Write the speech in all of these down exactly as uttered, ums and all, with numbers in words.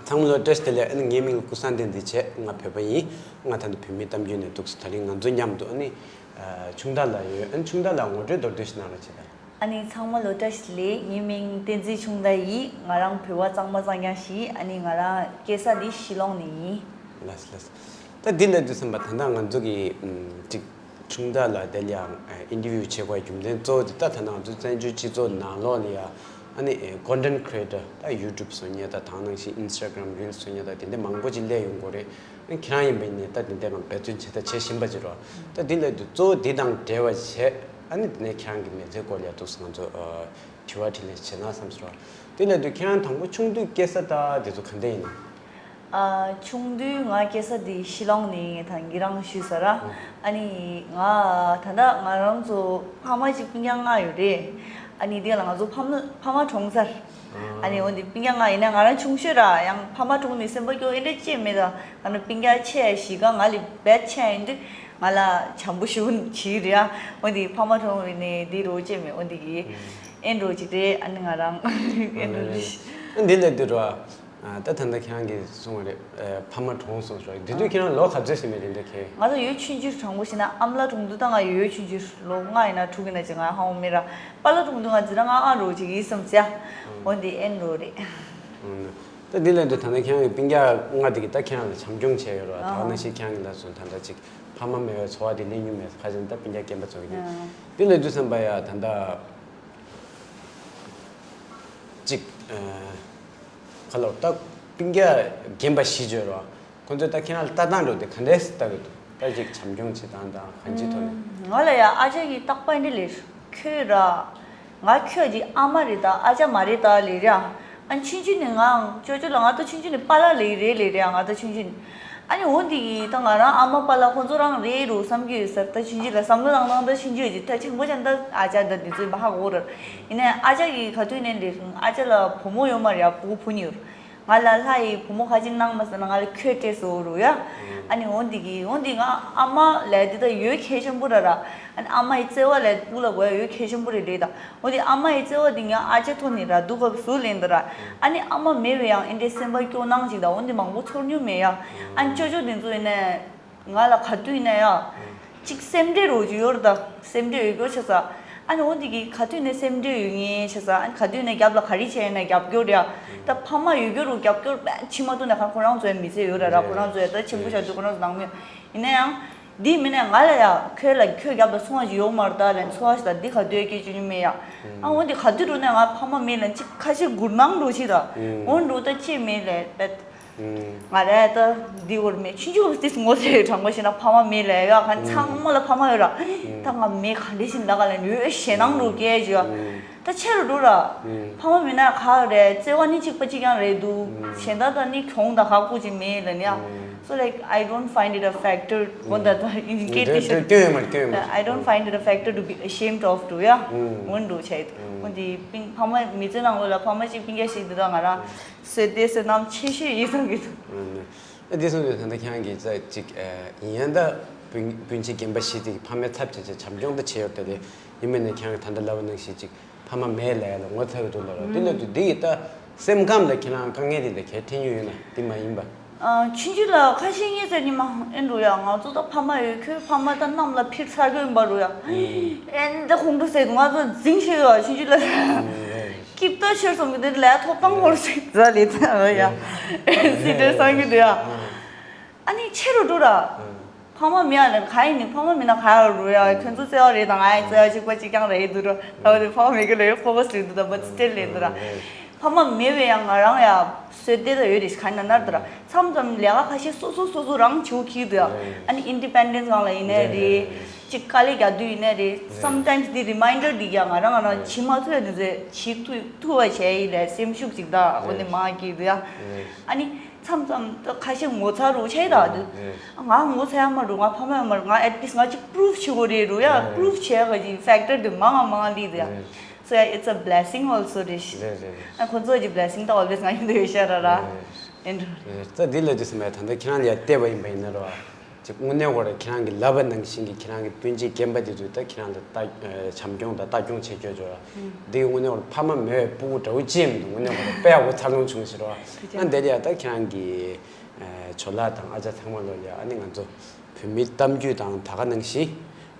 ཚང་མ་ལ་བཀྲ་ཤིས་བདེ་ལེགས། ཨ་ནི་ངའི་མིང་ལ་ཀུན་བཟང་བསྟན་འཛིན་བྱས། ང་བོད་པ་ཡིན། ང་ད་ལྟ་བོད་མིའི་གཏམ་རྒྱུད་ནས་འདུག་སེ་ད་རིང་ང་ཚོ་མཉམ་དུ་ཨ་ནི་ཨ་ཆུང་བདག་ལགས་ཡོད། ཨ་ནི་ཆུང་བདག་ལགས་ངོ་སྤྲོད་མདོར་བསྡུས་ཤིག་གནང་རོགས་བྱེད་དང་། ཨ་ནི་ཚང་མ་ལ་བཀྲ་ཤིས་བདེ་ལེགས། ངའི་མིང་བསྟན་འཛིན་ཆུང་བདག་ཡིན། ང་རང་བོད་པ་གཙང་མ་གཙང་རྐྱང་ཞིག་ཡིན། ཨ་ནི་ང་རང་སྐྱེས་ས་འདི་ཤི་ལོང་ནས་ཡིན། ལགས་སོ་ལགས་སོ། ད་འདི་ལབ་དུས་ཙམ་པ་ད་ལྟ་ང་ཚོ་གི་ཨམ་ཅིག་ཆུང་བདག་ལགས་དེ་ལ་ཡང་ཨ་ཨིན་ཊར་བིའུ་བྱེད་དགོས་རྒྱུ་མཚན་གཙོ་བོ་དེ་ད་ད་ལྟ་ང་ཚོ་བཙན་བྱོལ་སྤྱི་ཚོགས་ནང་ལོགས་ལ་ཡང་ཨ་ནི་ཨེ་ཀོན་ཊེན་ཊི་ཀི་རི་ཨེ་ཊར། ད་ཡུ་ཊུབ་བཟོ་མཁན་དང་། དེ་ནང་བཞིན་ཨིན་སི་ཊ་གྷི་རམ་རི་ལི་སི་བཟོ་མཁན་དང་། དེ་འདྲ་མང་པོ་ཅིག་སླེབས་ཡོང་གི་རེད། ཨ་ནི་ཁྱེད་རང་ཡིན་པ་ཡིན་ནའི་ད་དེ་འདྲ་ང་འབད་བརྩོན་བྱེད་ད་བྱེད་བཞིན་པ་ཅིག་རེད། ད་འདི་ལབ་དུས་གཙོ་བོ་འདི་དང་འབྲེལ་བ་བྱས། ཨ་ནི་དེ་ནས་ཁྱེད་རང་གི་མི་ཚེའི་སྐོར་ལ་ཡང་འདུག་སེ་ང་ཚོ་ཨ་དྲི་བ་དྲིས་ལན་བྱེད་ན་བསམ་སོང་། དེ་ལབ་དུས་ཁྱེད་རང་དང་པོ་ཆུང་དུས་སྐྱེས་ས་ད་དེ་ཚོ་ག་འདྲ་ཡིན་ནམ། ཨ་ཆུང་དུས་ང་སྐྱེས་ས་དེ་ཤི་ལོང་ནས་ཡིན། ད་ངེད་རང་ཞུས་ས་ར། ཨ་ནི་ང་ད་ལྟ་ང་རང་ཚོ་ཕ་མ་གཅིག་སྤུན་ཀྱག་ལྔ་ཡོད་རེད། ཨ་ནི་དེ་ལ་ང་ཚོ་ཕ་མ་ཕ་མ་གྲོངས་ཚར། ཨ་ནི་འོན་ཏེ་སྤུན་ཀྱག་ལྔ་ཡིན་ན་ང་རང་ཆུང་ཤོས་ར། ཡང་ཕ་མ་གྲོངས་ནས་སེམས་པ་སྐྱོ་ཨེ་འདྲ་ཅི་མེད། ད་ང་རང་སྤུན་ཀྱག་ཆེ་བཞི་ཀ་ང་ལས་བེད་ཆེ་ཡིན་དུས་ང་ལ་བྱམས་པོ་ཞུ་བྱེད་རེད་ཨ། འོན་ཏེ་ཕ་མ་གྲོངས་ནས་དེ་རོ་ཅི་མེད། འོན་ཏེ་གི་ཨེ་འགྲོ་ཅིག་རེད། ཨ་ནི་ང་རང་ཨེ་འགྲོ་རེད། འདི་ལབ་དུས་ར། ཨ་ད་ད་ལྟ་ཁྱེད་རང་གིས་གསུངས་པ་རེད། ཨ་ཕ་མ་གྲོངས་སོང་ཟེར་བ། དེ་དུས་ཨ་ཁྱེད་རང་ལོ་ག་ཚོད་ཟིན་པ་རེད་འདི་ཁྱེད། ང་ཚོ་ཡོད་ཆུང་ཆུང་དྲང་པོ་བཤད་ན་ཨ་མ་ལགས་གྲོངས་དུས་ད་ང་ཡོད་ཆུང་ཆུང་ལོ་ལྔ་ཡིན་ན་དྲུག་ཡིན་ན་ཅིག་ང་ཧ་གོ་མེད་ར། པཱ་ལགས་གྲོངས་དུས་ང་འཛིན་གྲྭ་ལྔ་ལྔ་རོ་ཅིག་ཡིན་བསམ་ཙང་། ཨ་འོན་ཏེ་ཨེ་འགྲོ་རེད། ཨ་ད་འདི་ལབ་དུས་ད་ལྟ་ཁྱེད་རང་གི་སྤུན་ཀྱག་ལྔ་དེ་གིས་ད་ཁྱེད་རང་ལ་བྱམས་སྐྱོང་བྱས་ཡོད་ར། ད་ག་ནང་བཞིན་ཁྱེད་རང་གིས་ལབ་སོང་། ད་ལྟ་ཅིག་ཕ་མ་མེད་པའི་ཚོར་བ་དེ་སླེབས་མྱོང་མེད། ཁ་སང་ད་སྤུན་ཀྱག་རྒན་པ་ཚོ་གིས་ནི། ཨ་འདི་ལབ་དུས་ཙམ་པ་ཡ་ད་ལྟ། གཅིག་ཨ་ཁ་ལོ་ད་སྤུན་ཀྱག་རྒན་པ་བཞི་བརྗོད་རོགས། ཁོ་ཚོས་ད་ཁྱེད་རང་ལ་ལྟ་སྟངས་འགྲོ་དེ་ག་འདྲས་ལྟ་གི་འདུག་ད་ཅིག་བྱམས་སྐྱོང་བྱེད་སྟངས་དང་གང་ཅིའི་ཐོག་ནས། ང་ལ་ཡ་ཨ་ཅག་གིས་རྟག་པར་འདི་ལས་ཁྱོད་ར། ང་ཁྱོད་ཀྱི་ཨ་མ་རེད་ད་ཨ་ཅག་མ་རེད་ད་ལས་ར། ཨ་ཆུང་ཆུང་ནས་ངའང་ཅོ་ཅོ་ལ་ང་ད་ཆུང་ཆུང་ནས་པཱ་ལགས་ལས་རེད་ལས་རེད། ང་ད་ཆུང་ཆུང་ནས། ཨ་ནི་འོ་འདི་གི་ད་ང་རང་ཨ་མ་པཱ་ལགས་ཁོང་ཚོ་རང་རེད་རུ་བསམ་གྱི་ཡོད་ས་རེད། ད་ཆུང་ཆུང་ལ་བསམ་བློ་བཏང་སྟངས་ད་ཆུང་ཆུང་ཡོད་ཀྱི་ད་ཆེན་པོ་ཆགས་ན་ད་ཨ་ཅག་ད་འདི་ཚོ་ཡིན་པ་ཧ་གོ་ར། ཡིན་ནའི་ཨ་ཅག་གི་ག་དུས་ནས་ལས་ཨ་ཅག་ལ་བུ་མོ་ཡོད་མ་རེད་ཡ། བུ་བུ་གཉིས་ཡོད། ང་ལ་ལྷ་ཡི་བུ་མོ་ཁ་ཅིག་གནང་མ་ཟེར་ན་ང་ལ་ཁྱོད་སྤྲད་སོ་རུ་ཡ། ཨ་ནི་འོ་འདི་གི་འོ་འདི་ང་ཨ་མ་ལས་འདི་ད་ཡོད་གལ་ཆེན་པོ་ར་ར། ཨ་ནི་ཨ་མ་ཡི་བརྩེ་བ་ལས་སྤུ་ལ་དགོས་ཡ་ཡོད་གལ་ཆེན་པོ་རེད་ལས་ད། འོ་དེ་ཨ་མ་ཡི་བརྩེ་བ་དེ་ངའི་ཨ་ཅག་ཐོག་ནས་ར་སྡུག་ག་བཟོ་ལེན་འདི་ར། ཨ་ནི་ཨ་མ་མེད་པའི་ཡང་ཨེ་འདྲའི་སེམས་པ་སྐྱོ་སྣང་ཅིག་དང་འོ་འདི་མང་པོ་ཚོར་མྱོང་མེད་ཡ། ཨ་ནི་ཅོ་ཅོ་དེ་ཚོ་ཡིན་ནའི་ང་ལ་ག་དུས་ཡིན་ན་ཡ། ཅིག་སེམས་ཁྲལ་རོ་ཅིག་ཡོད་རེད་ད། སེམས་ཁྲལ་ཡོད་རྒྱུ་ཆགས་ས། ཨ་ནི་འོ་འདི་གི་ག་དུས་ནས་སེམས་ཁྲལ་ཡོད་ངེས་ཆགས་ས། ཨ་ནི་ག་དུས་ནས་རྒྱབ་ལ་ག་རེ་བྱས་ཡིན་ན་རྒྱབ་སྐྱོར་རེད་ཡ། ད་ཕ་མ་ཡོད་རྒྱུ་རུ་རྒྱབ་སྐྱོར་བྱེད་མ་ཐུབ་ན་ག་ཁོ་རང་ཚོའི་མི་ཚེ་ཡོད་ར་ར། ཁོ་རང་ཚོའི་ད་ཆེན་པོ་ཆགས་དུས་ཁོ་རང་ཚོ་ནང་མི་ཡིན་ན་ཡང་། འདི་མིན་ན་ང་ལ་ཡ་ཁྱོད་ལ་ཁྱོད་རྒྱབ་ལ་སོང་བ་ཞིག་ཡོད་མ་རེད་ད་ལན་ཚོ་བ་ཞིག་ད་འདི་ག་དུས་སྐད་ཅིག་ཉུང་མེད་ཡ། ཨ་འོ་འདི་ག་དུས་རུ་ནས་ང་ཕ་མ་མེད་ལན་ཅིག་ཁ་ཤས་སྒུར་སྣང་འགྲོ་ཞིག་ད། འོ་འགྲོ་ད་ཅི་མེད་ལས་པད། ང་རེད་ད་འདི་བོར་མེད་ཆུང་ཆུང་དེ་ངོ་ཚ་ཡོད་དྲང་པོ་བཤད་ན་ཕ་མ་མེད་ལས་ཡ་ག་ཚང་མ་ལ་ཕ་མ་ཡོད་ར། ད་ང་མེད་ག་འདྲ་ཞིག་ད་ག་ལན་ཡོད་ཞེད་སྣང་འགྲོ་སྐད་ཅིག་ཡ། ད་ཆེ་རུ་འགྲོ་ར། ཕ་མ་མེད་ན་ག་རེད། བརྩེ་བ་ནི་གཅིག་པ་གཅིག་རྐྱང་རེད་འདུག་གཞན་དག་ད་ནི་གྱོང་དང་ཧ་གོ་ཅིག་མེད་ལ་ནི་ཨ། So like I don't find it a factor. གོ་ད་ད་in case དེ་ཤ་སྐྱོན་ཡོད་མ་རེད། སྐྱོན་ཡོད་མ་རེད། I don't find it a factor to be ashamed of to ཡ། འོན་འགྲོ་བྱས། འོན་ཏེ་སྤུན་ཕ་མ་མི་ཚེ་ནང་ལོགས་ལ་ཕ་མ་གཅིག་སྤུན་ཀྱག་ཞིག་འདི་དག་ང་རང་བསོད་བདེ་བསོད་ནམས་ཆེ་ཤོས་ཡིན་བསམ་གྱི་འདུག་ཨ་འདི་སོང་ཙང་ད་ལྟ་ཁྱེད་རང་གིས་ཙ་ཅིག་ཡིན་ཡང་ད་སྤུན་སྤུན་མཆེད་རྒན་པ་ཞིག་དེ་ཕ་མའི་ཚབ་བྱས་བྱས་བྱམས་སྐྱོང་ད་བྱས་ཡོད་ད། དེ་ཡིན་མིན་ནས་ཁྱེད་རང་གིས་ད་ལྟ་ལབ་པ་ནང་བཞིན་ཅིག་ཕ་མ་མེད་ལབ་ཡ་ལ་ངོ་ཚ་གི་འདུག་ལབ་རོགས། དེ་ལབ་དུས་འདི་ཡི་ད་སེམས་ཁམས་ལ་ཁྱེད་རང་དཀའ་ངལ་དེ་འདྲ་གལ་འཕྲད་མྱོང་ཡོད་ན་དེ་མ་ཡིན་པ། ཨ་ཆུང་ཆུང་ལ་ཁ་ཤས་ངས་ཟེར་ནི་མ་ཨེ་འགྲོ་ཡ། ང་ཚོ་ད་ཕ་མ་ཡོད། ཁྱོད་ཕ་མ་ད་གནམ་ལ་འཕུར་ཚར་གི་ཡིན་པ་རུ་ཡ། ཨེ་འདི་ཁོང་ཁྲོ་ཟེར་འདུག་ང་ཚོ་འཛིང་ཤེས་ཡོད་ཆུང་ཆུང་ལ། ཀིབ་ད་ཤོར་སོང་གི་འདི་ལས་ཐོབ་ཐང་ཧོར་ཟེར་ཛ་ལེ་ད་ཡ། སི་ཏེ་སང་གི་འདུག་ཡ། ཨ་ནི་ཆེ་རུ་འགྲོ་ར། ཕ་མ་མེད་ཡ་ལ་ག་ཡིན་ནི་ཕ་མ་མེད་ན་ག་ཡ་རུ་ཡ། ཁྱོད་ཚོ་བརྩེ་བ་རེད་དང་ང་ཡི་བརྩེ་བ་གཅིག་པ་གཅིག་རྐྱང་རེད་འདུག་ར། ད་བ་དེ་ཕ་མ་མེད་གི་ལ་ཡོད་ཕོ་ཁ་སི་རེད་འདུག་ད་བ་སི་ཏེལ་རེད་འདུག་ར། ཕ་མ་མེད་པའི་ཡང་ང་རང་ཡ་བསོད་བདེ་ད་ཡོད་རེད་ག་ན་ནར་འདུག་ར། མཚམས་མཚམས་ལས་ཀ་ཁ་ཤས་སོ་སོ་སོ་སོ་རང་བྱེད་ཁྱི་འདུག་ཡ། ཨ་ནི་ཨིན་ཌི་པེན་ཌེན་སི་སྒང་ལ་ཡིན་ནའི་རེད། གཅིག་དཀའ་ལས་རྒྱག་དུས་ཡིན་ནའི་རེད། སམ་ཊའེམ་སི་འདི་རི་མ་ཡིན་ཌར་འདི་ཡ་ང་རང་ང་རང་བྱེད་མ་ཐུབ་ཡ་འདི་ཚོས་བྱེད་ཐུབ་ཐུབ་པ་བྱས་ཡིན་ལས་སེམས་ཤུགས་ཅིག་ད་འོ་ནི་མ་སྐྱིད་འདུག་ཡ། ཨ་ནི། མཚམས་མཚམས་ད་ཁ་ཤས་ངོ་ཚ་རུ་ཆགས་ད་དུས། ང་ངོ་ཚ་ཡ་མ་རུ་ང་ཕ་མ་ཡ་མ་རུ་ང་at least ང་ཅིག་པུ་རུབ་བྱེད་དགོས་རེད་རུ་ཡ། པུ་རུབ་བྱེད་ཡ་གི་ཕེག་ཊར་དེ་མང་ང་མང་ང་ལི་དུ་ཡ། So yeah, it's a blessing also རེད། ཨ་ཁོ་ཚོ་གི་བི་ལེ་སིང་ད་always ང་ཡོད་དུ་ཡོད་ཤ་ར་ར། ཨེ་འགྲོ། ད་འདི་ལ་དུས་སུ་མ་ད་ལྟ་ཁྱེད་རང་ལ་ཡ་བལྟས་པ་ཡིན་པ་ཡིན་ན་རོ། ཅིག་དངོས་གནས་ཁོ་རང་ཁྱེད་རང་གིས་ལབ་པ་ནང་བཞིན་གྱི་ཁྱེད་རང་གི་སྤུན་མཆེད་རྒན་པ་དེ་ཚོས་ད་ཁྱེད་རང་ལ་ལྟ་བྱམས་སྐྱོང་དང་ལྟ་སྐྱོང་བྱེད་ཁྱོད་ཚོ་ལ་འདི་གི་དངོས་གནས་ཁོ་རང་ཕ་མ་མེད་པའི་སྤུ་གུ་འདྲ་བོ་ཅི་ཡང་མི་འདུག་དངོས་གནས་ཁོ་རང་དཔེ་ཡག་པོ་འཚར་ལོངས་བྱུང་ཟེར་བ། ཨ་འདི་ལ་ཡ་ད་ཁྱེད་རང་གི་ཇོ་ལགས་དང་ཨ་ཅག་ཚང་མ་ལོ་ལ་ཡ་ཨ་ནི་ང་ཚོ་བོད་མིའི་གཏམ་རྒྱུད་དང་ད་ག་ནང་བཞིན་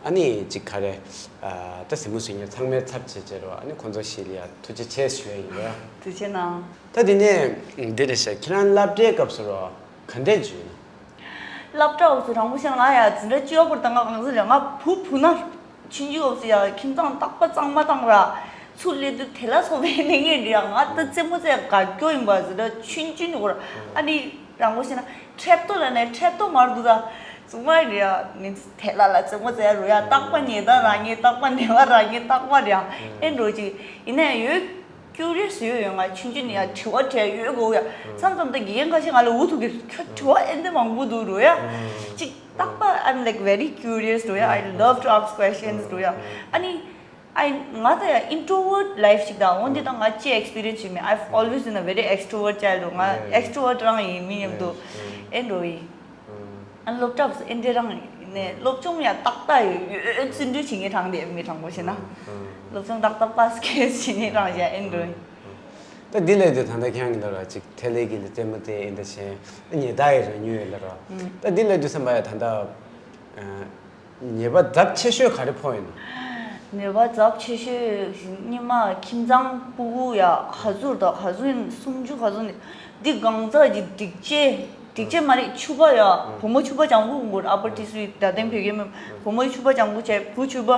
ཨ་ནི་ཅིག་ག་རེ་ད་གཟིགས་མོ་གཟིགས་མཁན་ཚང་མའི་ཚབ་བྱས་བྱས་རོགས་ཨ་ནི་ཁོང་ཚོ་ཞིག་ལ་ཡ་ཐུགས་རྗེ་ཆེ་ཞུ་ཡ་ཡིན་རོགས། ཐུགས་རྗེ་གནང་། ད་དེ་ནས་འདི་རེད་ཤག་ཁྱེད་རང་སློབ་གྲྭའི་སྐབས་སུ་རོགས་ག་འདྲས་བརྒྱུད་ན། སློབ་གྲྭ་འོག་སུ་རང་བུ་ཤང་ང་ཡ་འཛིན་གྲྭ་བཅུ་པ་བར་དང་ང་གང་ཟེར་ང་བུ་བུ་ན་ཆུང་ཆུང་འོག་སུ་ཡ་ཁྱིམ་ཚང་རྟག་པ་གཙང་མ་བཏང་ར་ཚུར་སླེབས་དུས་དེ་ལ་སོགས་པའི་གནས་ངན་འདྲི་ཡ་ང་ད་རྩེད་མོ་རྩེ་ཡ་དགའ་སྐྱོ་ཡིན་པ་ཟེར་ད་ཆུང་ཆུང་ནི་གོ་ར་ཨ་ནི་རང་བུ་ཤང་ན་ཁྲེབ་ཏོ་ལ་ནས་ཁྲེབ་ཏོ་མར་འདུག་ད་ཚུགས་མ་འདྲི་ཡ་མིན་དེ་ལ་ལ་རྩེད་མོ་རྩེ་ཡ་རུ་ཡ་རྟག་པ་ཉེ་ད་རང་ཉེ་རྟག་པ་ཉེ་བ་རང་ཉེ་རྟག་པ་རེད་ཡ་ཨེ་འགྲོ་ཅིག་ཡིན་ནའི་ཡོད། ཀྱུ་རི་ཡས་ཡོད་ཡོད་ང་ཆུང་ཆུང་ནས་ཡ་དྲི་བ་དྲི་ཡོད་གོ་ཡ། མཚམས་མཚམས་ད་དགེ་རྒན་ཁ་ཤས་ང་ལ་འུ་ཐུག་གི་ཁྱོད་དྲི་བ་ཨེ་འདི་མང་པོ་འདུག་རོ་ཡ། ཅིག་རྟག་པ་I'm like very curious རོ་ཡ། I love to ask questions རོ་ཡ། ཨ་ནི་I ང་ད་ཡ་introvert life ཞིག་དང་འོན་ཏེ་ད་ང་ཅི་experience ཞིག་མེད། I've always been a very extrovert child རོ། ང་extrovert རང་ཡིན་མི་མཉམ་དུ་ཨེ་འགྲོ་ཡིན། ཨ་སློབ་གྲྭ་བ་ཨེ་འདྲ་རང་ཡིན་ནས་སློབ་སྦྱོང་ཡང་ཏག་ཏག་ཡོད་ཡོད་བརྩོན་འགྲུས་བྱེད་མཁན་དྲང་བདེན་མི་དྲང་པོ་བྱས་ན་སློབ་སྦྱོང་ཏག་ཏག་པཱས་ཁེས་བྱེད་མཁན་དྲང་བཞག་ཨེ་འགྲོ་ཡིན། ད་འདི་ལས་དུས་ད་ལྟ་ཁྱེད་རང་གི་ལ་ར་ཅིག་ཐལ་ལེ་གི་ལ་རྩེད་མོ་རྩེ་ཨེ་འདྲ་བྱས་ཉེ་ད་ཡི་ར་ཉོས་ཡོད་ལ་ར། ད་འདི་ལས་དུས་བསམ་པ་ཡ་ད་ལྟ་ཉེས་པ་ཚབས་ཆེ་ཤོས་ག་རེ་ཕོག་ཡིན་ནམ། ཉེས་པ་ཚབས་ཆེ་ཤོས་སྙེ་མ་ཁྱིམ་ཚང་སྤུ་གུ་ཡ་ག་ཚོད་དང་ག་ཚོད་ཡིན་སུམ་ཅུ་ག་ཚོད་ནི་འདི་གང་ཚ་གི་སྒྲིག་ཆས། སྒྲིག་ཆས་མ་རེད་ཕྱུ་པ་ཡ། བུ་མོ་ཕྱུ་པ་ལྗང་གུ་གོན་དགོས་རེད། ཨ་པར་ཊི་སི་ཝི་ད་ཐེངས་བོད་སྐད་མི་བུ་མོ་ཕྱུ་པ་ལྗང་གུ་བྱས་བུ་ཕྱུ་པ་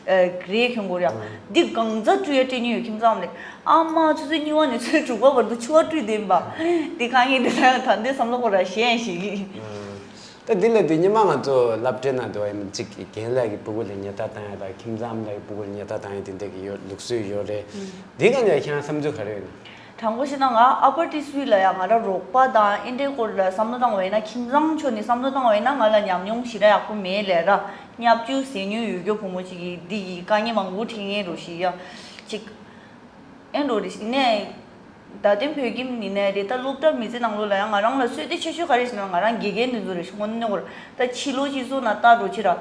གྷེ་རེ་གྱོན་དགོས་རེད་ཡ། འདི་གང་ཚ་སྤྲུལ་ཡ་སྤྲད་མྱོང་ཡོད་ཁྱིམ་ཚང་ལ། ཨ་མ་ཆུ་ཚོད་གཉིས་པ་ནས་ཆུ་ཚོད་དྲུག་པ་བར་དུ་ཕྱུ་པ་སྤྲུལ་བསྡད་ཡིན་པ། འདི་དཀའ་ངལ་འདི་ད་ད་འདི་བསམ་བློ་འཁོར་ར་ཞེན་ཞིག་ད་འདི་ལ་དུས་སྙེ་མ་ང་ཚོ་སློབ་གྲྭའི་ནང་དུ་ཡིན་གཅིག་རྒན་ལགས་ཀྱི་སྤུ་གུ་ལ་ཉེས་ད་བཏང་ཡ་དང་ཁྱིམ་ཚང་ལ་ཡི་སྤུ་གུ་ལ་ཉེས་ད་བཏང་ཡ་དེ་འདྲ་གི་ཡོད་ལུགས་སྲོལ་ཡོད་རེད། འདི་ག་ནས་ཁྱེད་རང་བསམ་ཚུལ་ག་རེ་ཡོད་ན། དྲང་པོ་བཤད་ན་ང་ཨ་པར་ཊི་སི་ཝི་ལ་ཡང་ང་རང་རོགས་པ་དང་ཨེ་འདྲའི་སྐོར་ལ་བསམ་བློ་བཏང་བ་ཡིན་ན་ཁྱིམ་ཚང་ཕྱོགས་ནས་བསམ་བློ་བཏང་བ་ཡིན་ན་ང་ལ་ཉམས་མྱོང་ཞེ་དྲག་ཡག་པོ་མེད་ལས་ར་བརྙས་བཅོས་ཟེར་མྱོང་ཡོད་རྒྱུ་བུ་མོ་གཅིག་གིས་འདི་ཡི་དཀའ་ངལ་མང་པོ་འཕྲད་མཁན་རོ་ཞིག་ཡ། གཅིག་ཨེ་འགྲོ་རེ་ཞིག་ནས། ད་ལྟའི་བོད་ཁྱིམ་ཡིན་ནའི་རེད་ད་སློབ་གྲྭ་མི་ཚེ་ནང་ལོགས་ལ་ཡང་ང་རང་ལ་བསོད་བདེ་ཆེ་ཤོས་ག་རེ་ཞིག་ན་ང་རང་དགེ་རྒན་འདི་ཚོ་རེད་ཤོག་དངོས་གནས་ཁོ་ར་ད་ཕྱི་ལོགས་ཤིག་བཟོ་ན་ལྟ་འགྲོ་ཕྱི་ར།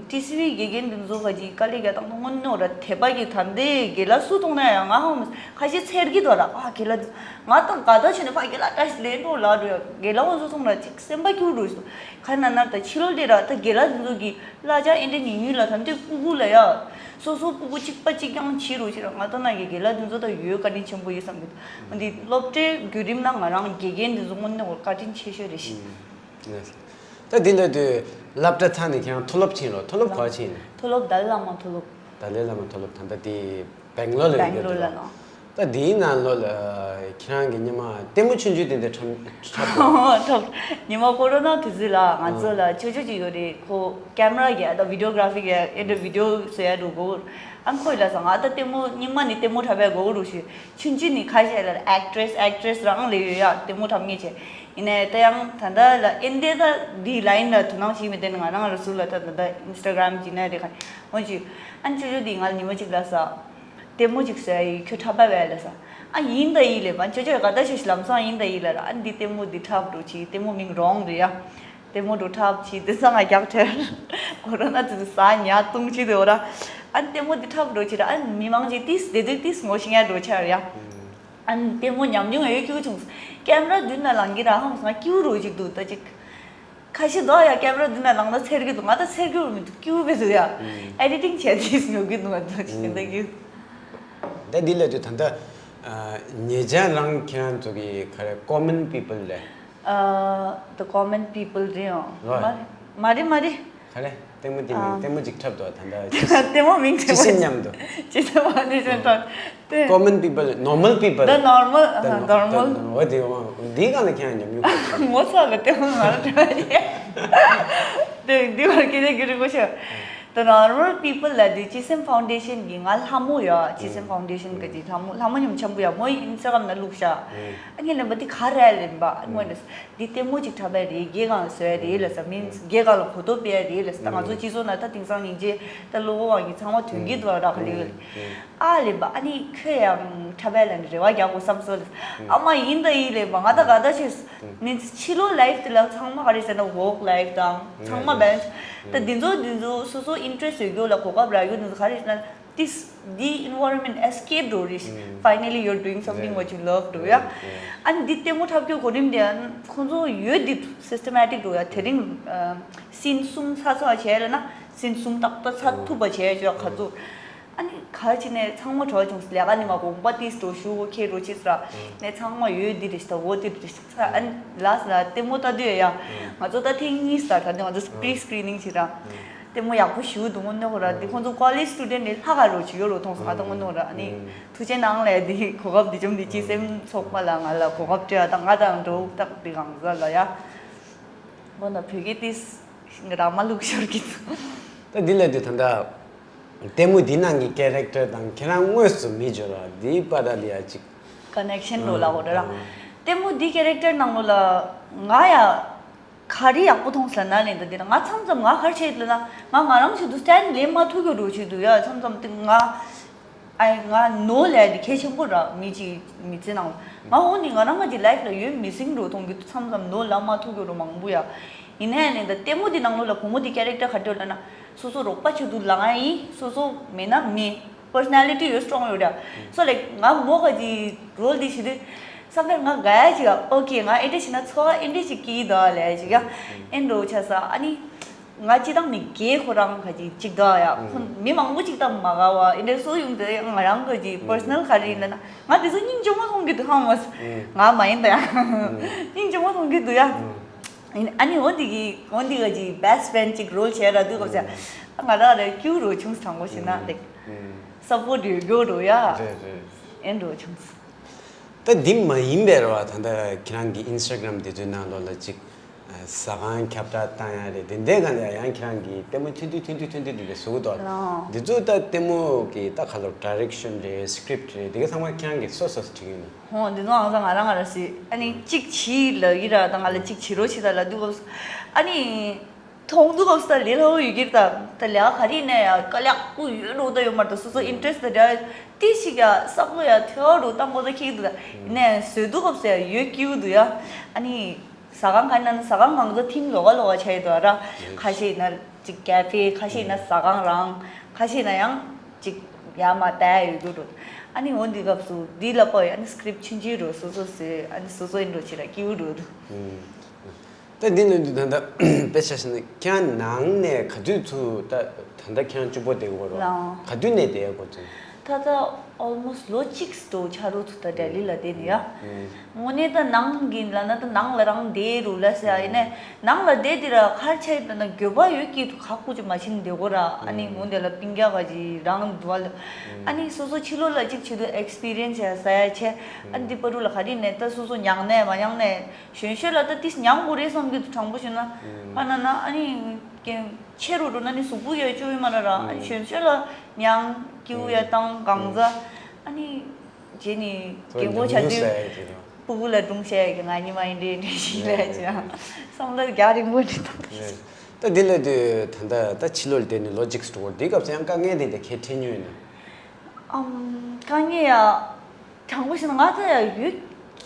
ཏི་སི་ཝི་དགེ་རྒན་འདི་ཚོ་ག་ཅིག་དཀའ་ལས་རྒྱག་སྟངས་དངོས་གནས་ར་དད་པ་གི་ད་ལྟའི་དགེ་ལགས་སུ་མཐོང་ན་ཡང་ང་ཧང་ཁ་ཤས་འཚེར་གི་འདུག་ར། ཨ་དགེ་ལགས་ང་དང་དགའ་ཐག་ཆོད་ནས་ཕ་དགེ་ལགས་བཀྲ་ཤིས་ལན་འགྲོ་ལ་འགྲོ་ཡ་དགེ་ལགས་འོ་ཚོ་མཐོང་ན་ཅིག་སེམས་པ་སྐྱིད་པོ་འགྲོ་ཞིག་འདུག་ཁ་ན་ན་ད་ཕྱི་ལོགས་དེ་ར་ད་དགེ་ལགས་འདི་ཚོ་གི་གླ་ཆ་ཨེ་འདྲ་ཉུང་ཉུང་ལ་ད་འདི་སྤུ་གུ་ལ་ཡ། སོ་སོ་སྤུ་གུ་གཅིག་པ་གཅིག་རྐྱང་བྱེད་རོགས་བྱེད་ར་ང་ད་ན་གི་དགེ་ལགས་འདི་ཚོ་ད་ཡོད་བཀའ་དྲིན་ཆེན་པོ་ཡོད་བསམ་གི་འདུག་འདི་སློབ་གྲྭའི་བརྒྱུད་རིམ་ན་ང་རང་དགེ་རྒན་འདི་ཚོ་དངོས་གནས་འོ་བཀའ་དྲིན་ཆེ་ཤོས་རེད་ཤི། ད་འདི་ལ་དུས་སློབ་གྲྭ་ཚར་ནས་ཁྱེད་རང་མཐོ་སློབ་ཕྱིན་རོགས་མཐོ་སློབ་ག་ཕྱིན་ནས། མཐོ་སློབ་ཏཱ་ལའི་བླ་མ་མཐོ་སློབ། ཏཱ་ལའི་བླ་མ་མཐོ་སློབ་ད་ལྟ་དེ་སྦེང་ལོར་ལ་ཡོད་སྦེང་ལོར་ལ་ནོ། ད་དེའི་ནང་ལོགས་ལ་ཁྱེད་རང་གི་ཉི་མ་ལྟད་མོ་ཆུང་ཆུང་དེ་འདྲ་འཁྲབ་འཁྲབ་འཁྲབ། ཉི་མ་ཀོ་རོ་ན་དུས་ཚོད་ལ་ང་ཚོ་ལ་ཆོས་ཆོས་ཅིག་ཡོད་རེད་ཁོ་ཀེམ་ར་གི་ཨ་ད་བི་ཌི་ཡོ་གྷ་ར་ཕི་གི་ཨེ་འདྲ་བི་ཌི་ཡོ་བཟོ་ཡ་འགྲོ་དགོས་ཨ་ཁོས་ལ་ས་ང་ད་ལྟད་མོ་ཉི་མ་ནི་ལྟད་མོ་འཁྲབ་ཡ་དགོས་རུ་ཞུ་ཆུང་ཆུང་ནི་ཁ་ཤས་ལ་ཨེག་ཊི་རེ་སི་ཨེག་ཊི་རེ་སི་རང་ལས་ཡོད་ཡ་ལྟད་མོ་འཁྲབ་ངེས་བྱས་ཡིན་ནའི་ད་ཡང་ད་ལྟ་ལ་ཨེ་འདྲ་ད་འདི་ལ་ཡིན་ལ་དོ་སྣང་བྱེད་མི་དེ་ནི་ང་རང་ལ་སུ་ལ་ད་ད་ལྟ་ཨིན་སི་ཊ་གྷ་རམ་གྱི་ནའི་རེད་ཁ་འོན་ཅི་ཨ་ཆོས་ཆོས་འདི་ང་ལ་ཉི་མ་གཅིག་ལ་ས། ལྟད་མོ་ཅིག་བཟོ་ཡ་ཡིན་ཁྱོད་འཁྲབ་པ་བས་ལ་ས། ཨ་ཡིན་ད་ཡིན་ལེ་བ་ཅོ་ཅོ་ག་ད་ཆོས་ཤི་ལམ་སང་ཡིན་ད་ཡིན་ལ་ར་ཨ་འདི་ལྟད་མོ་འདི་འཁྲབ་འགྲོ་ཆི་ལྟད་མོ་མིང་རོང་རེད་ཡ། ལྟད་མོ་འགྲོ་འཁྲབ་ཆི་འདི་ས་ང་རྒྱག་ཁྲེར། ཀོ་རོ་ན་དུས་ས་ཉ་ཏུང་ཆི་དེ་འོ་ར། ཨ་ལྟད་མོ་འདི་འཁྲབ་འགྲོ་ཆི་ར་ཨ་མི་མང་ཅིག་ཏིས་དེ་དུས་ཏིས་ངོ་ཤེས་ཡ་འགྲོ་ཆ་ར་ཡ། ཨ་ལྟད་མོ་ཉམས་མྱོང་ཡོད་ཁྱུ་བྱུང་། ཀེམ་ར་མདུན་ན་ལངས་ཀྱི་ར་ཧང་སང་ཁྱུ་རོ་ཅིག་འདུག་ད་ཅིག་ཁ་ཤས་འདུག་ཡ་ཀེམ་ར་འདི་ན་ལངས་ན་འཚེར་གི་འདུག་ང་ད་འཚེར་གི་མི་འདུག་སྐྱིད་པོ་བས་འདུག་ཡ། ཨེ་ཌི་ཊིང་བྱས་དུས་ཉོ་གི་འདུག་ང་ད་ཞེ་འདྲ་གི། ད་འདི་ལ་དུས་ད་ལྟ་ཉེ་ཆར་རང་ཁྱེད་རང་ཚོ་གི་ག་རེ་ཀོ་མན་པི་པལ་ལས། The Common People རེད་ཡང་། ལོས། མ་རེད་མ་རེད་མ་རེད། ག་རེ་ལྟད་མོ་དེ་མིང་ལྟད་མོ་ཅིག་འཁྲབ་འདུག་ད་ལྟ། ལྟད་མོ་མིང་ཅི་ཞིག་མཉམ་དུ། ཅི་ཞིག་མ་རེད་ཅན་ཏོན། ཀོ་མན་པི་པལ་ནོར་མལ་པི་པལ། The normal ནོར་མལ། འོ་དེ་འོ་འདི་གང་ལ་ཁྱེད་ཉམས་མྱོང་ག་ངོ་ཚ་ལ་ལྟད་མོ་ང་ལ་འདྲ་ཡ། དེ་འདི་བར་སྐད་ཆ་རྒྱུ་རིང་པོ་ཤོད། The normal people ལ་དེ་སྤྱི་སེམས་ཕའུན་ཌེ་ཤན་གྱི་ང་ལྷ་མོ་ཡ། སྤྱི་སེམས་ཕའུན་ཌེ་ཤན་གྱི་དེ་ལྷ་མོ་ལྷ་མོ་ཉམ་ཆེན་པོ་ཡ་མོ་ཨིན་སི་ཊ་གྷ་རམ་ན་བླུགས་ཤག་ཨ་ངས་ལན་པ་དེ་ག་རེ་ལན་པ་ཨ་ངོ་ནས་འདི་ལྟད་མོ་ཅིག་འཁྲབ་པ་རེད། རྒྱལ་ཁང་ལ་བཟོ་ཡ་རེད་ལ་ས་མིན་རྒྱལ་ཁང་ལ་གོ་རྟོགས་སྤེལ་ཡ་རེད་ལ་ས། ད་ང་ཚོ་སྤྱི་ཚོགས་ན་ད་དེང་སང་སྙིང་རྗེ་ད་བློ་ཁོག་དབང་གིས་ཚང་མ་དོན་གྱི་འདུག་ཨ་ར་ཁ་ལི་ཁ་ལི། ཨ་ལེ་བ་ཨ་ནི་ཁོས་ཡང་འཁྲབ་པའི་ལན་རེ་བ་རྒྱག་དགོས་བསམ་སོང་ལ། ཨ་མ་ཡིན་ད་ཡིན་ལེ་བ་ང་ད་ག་ད་ཆེ་མིན་ཕྱི་ལོགས་ལའིབ་དེ་ལ་ཚང་མ་ག་རེ་ཟེར་ན་ཝོག་ལའིབ་དང་ཚང་མ་བན་ད་འདི་ཚོ་འདི་ཚོ་སོ་སོ་ཨིན་ཊེ་རེ་སི་ཡོད་རྒྱུ་ལ་གོ་སྐབས་རག་རྒྱུ་འདི་ཚོ་ག་རེ་ཟེར་ན། This the environment escape འགྲོ་རེད། Finally you're doing something what you love འགྲོ་ཡ། ཨ་ནི་འདི་ལྟད་མོ་འཁྲབ་རྒྱུ་གོ་རིམ་དེ་ཨ་ཁོང་ཚོ་ཡོད་འདི་སིས་ཊེ་མེ་ཊིག་འགྲོ་ཡ། དེ་རིང་སིན་གསུམ་ཚར་ཚར་བྱས་ལ་ན་སིན་གསུམ་ཏག་ཏག་ཚར་ཐུབ་པ་བྱས་ཆོག་ཁ་ཚོ། ཨ་ནི་ག་ཅི་ནས་ཚང་མ་གྲོགས་བྱུང་ལས་ཀ་ནི་མ་དགོངས་པ་ཏིས་འགྲོ་ཞུ་ཁེ་འགྲོ་ཅིས་ར་ནས་ཚང་མ་ཡོད་འདི་རེད་ཤི་ད་འོ་འདི་རེད་ཤི་ད་ཨ་ནི་ལ་ས་ལ་ལྟད་མོ་ལྟ་དུས་ཡ་ང་ཚོ་ད་ཐེངས་གཉིས་ལྟ་ད་ནི་ང་ཚོ་པི་རི་སི་ཀི་རི་ནིང་བྱེད་ར། ལྟད་མོ་ཡག་པོ་ཞིག་འདུག་མོ་ནོ་ར་འདི་ཁོང་ཚོ་ཀོ་ལེཇ་སི་ཊུ་ཌེན་ཊི་ནས་ལྷག་ག་རོ་ཅིག་ཡོད་རོ་མཐོང་སོང་ང་ད་མོ་ནོ་ར་ཨ་ནི་ཐུགས་རྗེ་གནང་ལས་འདི་གོ་སྐབས་འདི་བཅོམ་འདི་ཅི་སེམས་ཚོགས་པ་ལ་ང་ལ་གོ་སྐབས་སྤྲད་ད་ང་དང་འགྲོ་ཏག་འདི་གང་ཟ་ལ་ཡ་མོ་ན་བོད་སྐད་ཏིས་ར་མ་ལུག་ཤོར་གི་འདུག་ད་འདི་ལས་དུས་ད་ལྟ་ལྟད་མོ་འདི་ནང་གི་ཀེ་རེག་ཊར་དང་ཁྱེད་རང་དངོས་སུ་མི་འབྱོར་བ་འདིའི་པ་ད་ལི་ཡ་ཅིག་ཀ་ནེག་ཤན་རོ་ལ་འོ་ར་ལྟད་མོ་འདི་ཀེ་རེག་ཊར་ནང་ལོ་ལ་ང་ཡ། ག་རེ་ཡག་པོ་མཐོང་ཟེར་ན་ལན་ད་འདི་ན་ང་མཚམས་མཚམས་ང་ག་རེ་བྱེད་ལ་ན་ང་ང་རང་ཆེད་དུ་སི་ཊེན་ཌ་ལེན་མ་ཐུབ་ཀྱི་འགྲོ་ཆེད་དུ་ཡ་མཚམས་མཚམས་དེ་ང་ཨའི་ང་ནོ་ལས་དེ་གལ་ཆེན་པོ་ར་མི་གཅིག་མི་ཚེ་ནང་ང་འོ་ནི་ང་རང་ང་གི་ལའིཕ་ལ་ཡོད་མི་སིང་འགྲོ་མཐོང་གི་མཚམས་མཚམས་ནོ་ལ་མ་ཐུབ་ཀྱི་འགྲོ་མང་པོ་ཡ། ཡིན་ནའི་ལན་ད་ལྟད་མོ་དེ་ནང་ལོ་ལ་བུ་མོ་དེ་ཀེ་རེག་ཊར་ག་འདྲ་ལ་ན་སོ་སོ་རོགས་པ་ཆེད་དུ་ལ་ང་ཡིན་སོ་སོ་མེད་ན་མེད། པར་སོ་ན་ལི་ཊི་ཡོད་སི་ཊོང་ཡོད་ར། སོ་ལེག་ང་མོ་ག་ཅི་རོལ་འདི་བྱེད་དུས་བསམ་པར་ང་ག་ཡ་ཅིག་ཨ་ཨོ་ཀེ་ང་ཨེ་འདྲ་བྱེད་ན་ཚོ་ཨེ་འདྲ་ཅིག་སྐྱིད་དོ་ལས་ཅིག་ཡ་ཨེ་འགྲོ་ཆ་ས་ཨ་ནི་ང་ཅི་དང་ནི་རྒྱལ་ཁོ་རང་ག་ཅི་ཅིག་དོ་ཡ་ཁོ་མི་མང་པོ་ཅིག་དང་མ་དགའ་བ་ཨེ་འདྲ་སོ་ཡོང་དུས་ང་རང་ག་ཅི་པར་སོ་ན་ལི་ག་རེ་ཡིན་ན་ང་དེ་ཚོ་སྙིང་རྗེ་མོ་མཐོང་གི་འདུག་ཧང་མོ་ང་མ་ཡིན་ད་ཡ་སྙིང་རྗེ་མོ་མཐོང་གི་འདུག་ཡ། ཨ་ནི་འོ་འདི་གི་འོ་འདི་ག་ཅི་བེ་སི་ཊི་ཕི་རེན་ཌི་ཅིག་རོལ་བྱས་ར་འདུག་ག་ཅི་ང་རང་རེ་ཀྱུ་རོ་ཆུང་སི་དྲང་པོ་ཞིག་ན་ལེགས། སབ་པོར་ཊི་ཡོད་རྒྱུ་འགྲོ་ཡ། རེད་རེད། ཨེ་འགྲོ་བྱུང་། ད་འདི་མ་ཡིན་པའི་རེད་བ་ད་ལྟ་ཁྱེད་རང་གི་ཨིན་སི་ཊ་གྷ་རམ་དེ་ཚོའི་ནང་ལོགས་ལ་ཅིག་ཟ་ཁང་ཁྱབ་བསྒྲགས་བཏང་ཡ་རེད་དེ་འདྲའི་སྒང་ལ་ཡང་ཁྱེད་རང་གི་ལྟད་མོ་ཐུན་ཏུ་ཐུན་ཏུ་ཐུན་ཏུ་འདི་འདྲ་བཟོ་གི་འདུག་ལགས། འདི་ཚོ་ད་ལྟད་མོ་གི་ད་ག་ལོ་ཌའི་རེག་ཤན་རེད་སི་ཀི་རིབ་ཊི་རེད་དེ་ག་ཚང་མ་ཁྱེད་རང་གི་སོ་སོ་སོ་བྲིས་ཡོད་ནི། ཧོ་འདི་ཚོ་ཨང་ཚང་ང་རང་ང་རང་སི་ཨ་ནི་གཅིག་བྱིས་ལ་ཡི་ར་ད་ང་ལ་གཅིག་བྱིས་རོགས་བྱེད་ད་ལ་འདུག་གོ་ཨ་ནི། མཐོང་འདུག་གམ་ས་ལས་སླ་བོ་ཡོད་ཀྱི་རེད་ད། ད་ལས་ཀ་ག་རེ་ཡིན་ན་ཡང་དཀའ་ལས་ཁག་པོ་ཡོད་འགྲོ་ད་ཡོད་མ་རེད་ད། སོ་སོ་ཨིན་ཊེ་རེ་སི་ཊི་དང་འདྲ་ཏི་ཞིག་ཡ་བསམ་བློ་ཡ་ཐོས་འགྲོ་ད་མོ་ད་ཁེག་འདུག་ད། ཡིན་ནའི་བཟོས་འདུག་གམ་ས་ཡ་ཡོད་སྐྱིད་པོ་འདུག་ཡ། ཨ་ནི་ཟ་ཁང་ག་ན་ཟ་ཁང་གང་ཚ་ཐིམ་ལོག་ག་ལོག་ག་ཆ་ཡི་འདུག་ར། ཁ་ཤས་ཡིན་ན་ཅིག་ཀེ་ཧྥེ་ཁ་ཤས་ཡིན་ན་ཟ་ཁང་རང་ཁ་ཤས་ཡིན་ན་ཡང་ཅིག་ཡ་མ་ད་ཡ་ཡོད་འདུག་འགྲོ། ཨ་ནི་འོ་འདི་སྐབས་སུ་འདི་ལ་པོ་ཡ་ཨ་ནི་སི་ཀི་རིབ་ཊི་ཆུང་ཆུང་རོ་སོ་སོ་བཟོས་ཨ་ནི་སོ་སོ་ཡིན་འགྲོ་ཆེ་ར་སྐྱིད་པོ་འགྲོ་འདུག་ད་འདི་ནང་དུ་ད་ལྟ་དཔེ་ཆ་བཞག་ན་ཁྱེད་རང་ནང་ནས་ག་དུས་ཚུར་ད་ད་ལྟ་ཁྱེད་རང་གཅིག་པོ་བསྡད་ཡོད་རེད། ལགས། ག་དུས་ནས་བསྡད་ཡོད་ཚུར། ད་ལྟ་ཨོལ་མོ་སི་ལོ་གཅིག་ཙམ་ཆགས་རོགས་ཚུར་ད་ལྡི་ལི་ལ་བསྡད་ནས་ཡ། དངོས་གནས་ད་ནང་གི་ལབ་ན་ད་ནང་ལ་རང་བསྡད་རུ་ལ་ཟེར་ཡ་ཡིན་ནས་ནང་ལ་བསྡད་དེ་ར་ཁར་ཆ་ཡི་ད་ན་འགྱོད་པ་ཡོད་ཀྱི་འདུག་ཁག་པོ་ཅིག་མ་ཕྱིན་བསྡད་གོ་ར། ཨ་ནི་འོ་འདི་ལ་སྤུན་ཀྱག་ག་ཅིག་རང་འདུག་བ་ལ། ཨ་ནི་སོ་སོ་ཕྱི་ལོགས་ལ་གཅིག་བྱེད་དུས་ཨེག་སི་པི་རི་ཡན་སི་ཡ་ཟ་ཡ་ཆེ། ཨ་ནི་འདི་པ་རུ་ལ་ག་རེ་ཡིན་ནས་ད་སོ་སོ་མྱངས་ནས་མ་མྱངས་ནས། གཞོན་ཤོས་ལ་ད་ཏིས་མྱང་དགོས་རེད་བསམ་གྱི་འདུག་དྲང་པོ་བཤད་ན། ཨ་ན་ན་ཨ་ནི་ཀྱེ་ཆེ་རུ་འགྲོ་ན་ནི་གཟུགས་པོ་ཡ་བཅོས་ཡོད་མ་ར་ར། ཨ་ནི་གཞོན་ཤོས་ལ་མྱང་ཀྱིའུ་ཡ་བཏང་གང་ཟ། ཨ་ནི་རྗེས་ནི་རྒན་གོག་ཆགས་དུས་སྤུ་གུ་ལ་སྒྲུང་བཤད་ཡ་གི་ང་ཉི་མ་ཡིན་འདྲེ་འདྲེ་ཞིག་ལ་ཡ་ཅི་ཡང་བསམ་བློ་རྒྱག་རིང་པོ་འདྲེ་བཏང་། ད་འདི་ལ་དུས་ད་ལྟ་ད་ཕྱི་ལོགས་ལ་བསྡད་ནས་ལོ་གཅིག་འགྲོ་འདི་སྐབས་སུ་ཡང་དཀའ་ངལ་དེ་འདྲ་གས་འཕྲད་མྱོང་ཡོད་ན། ཨམ། དཀའ་ངལ་ཡ། དྲང་པོ་བཤད་ན་ང་ཚོ་ཡ་ཡོད་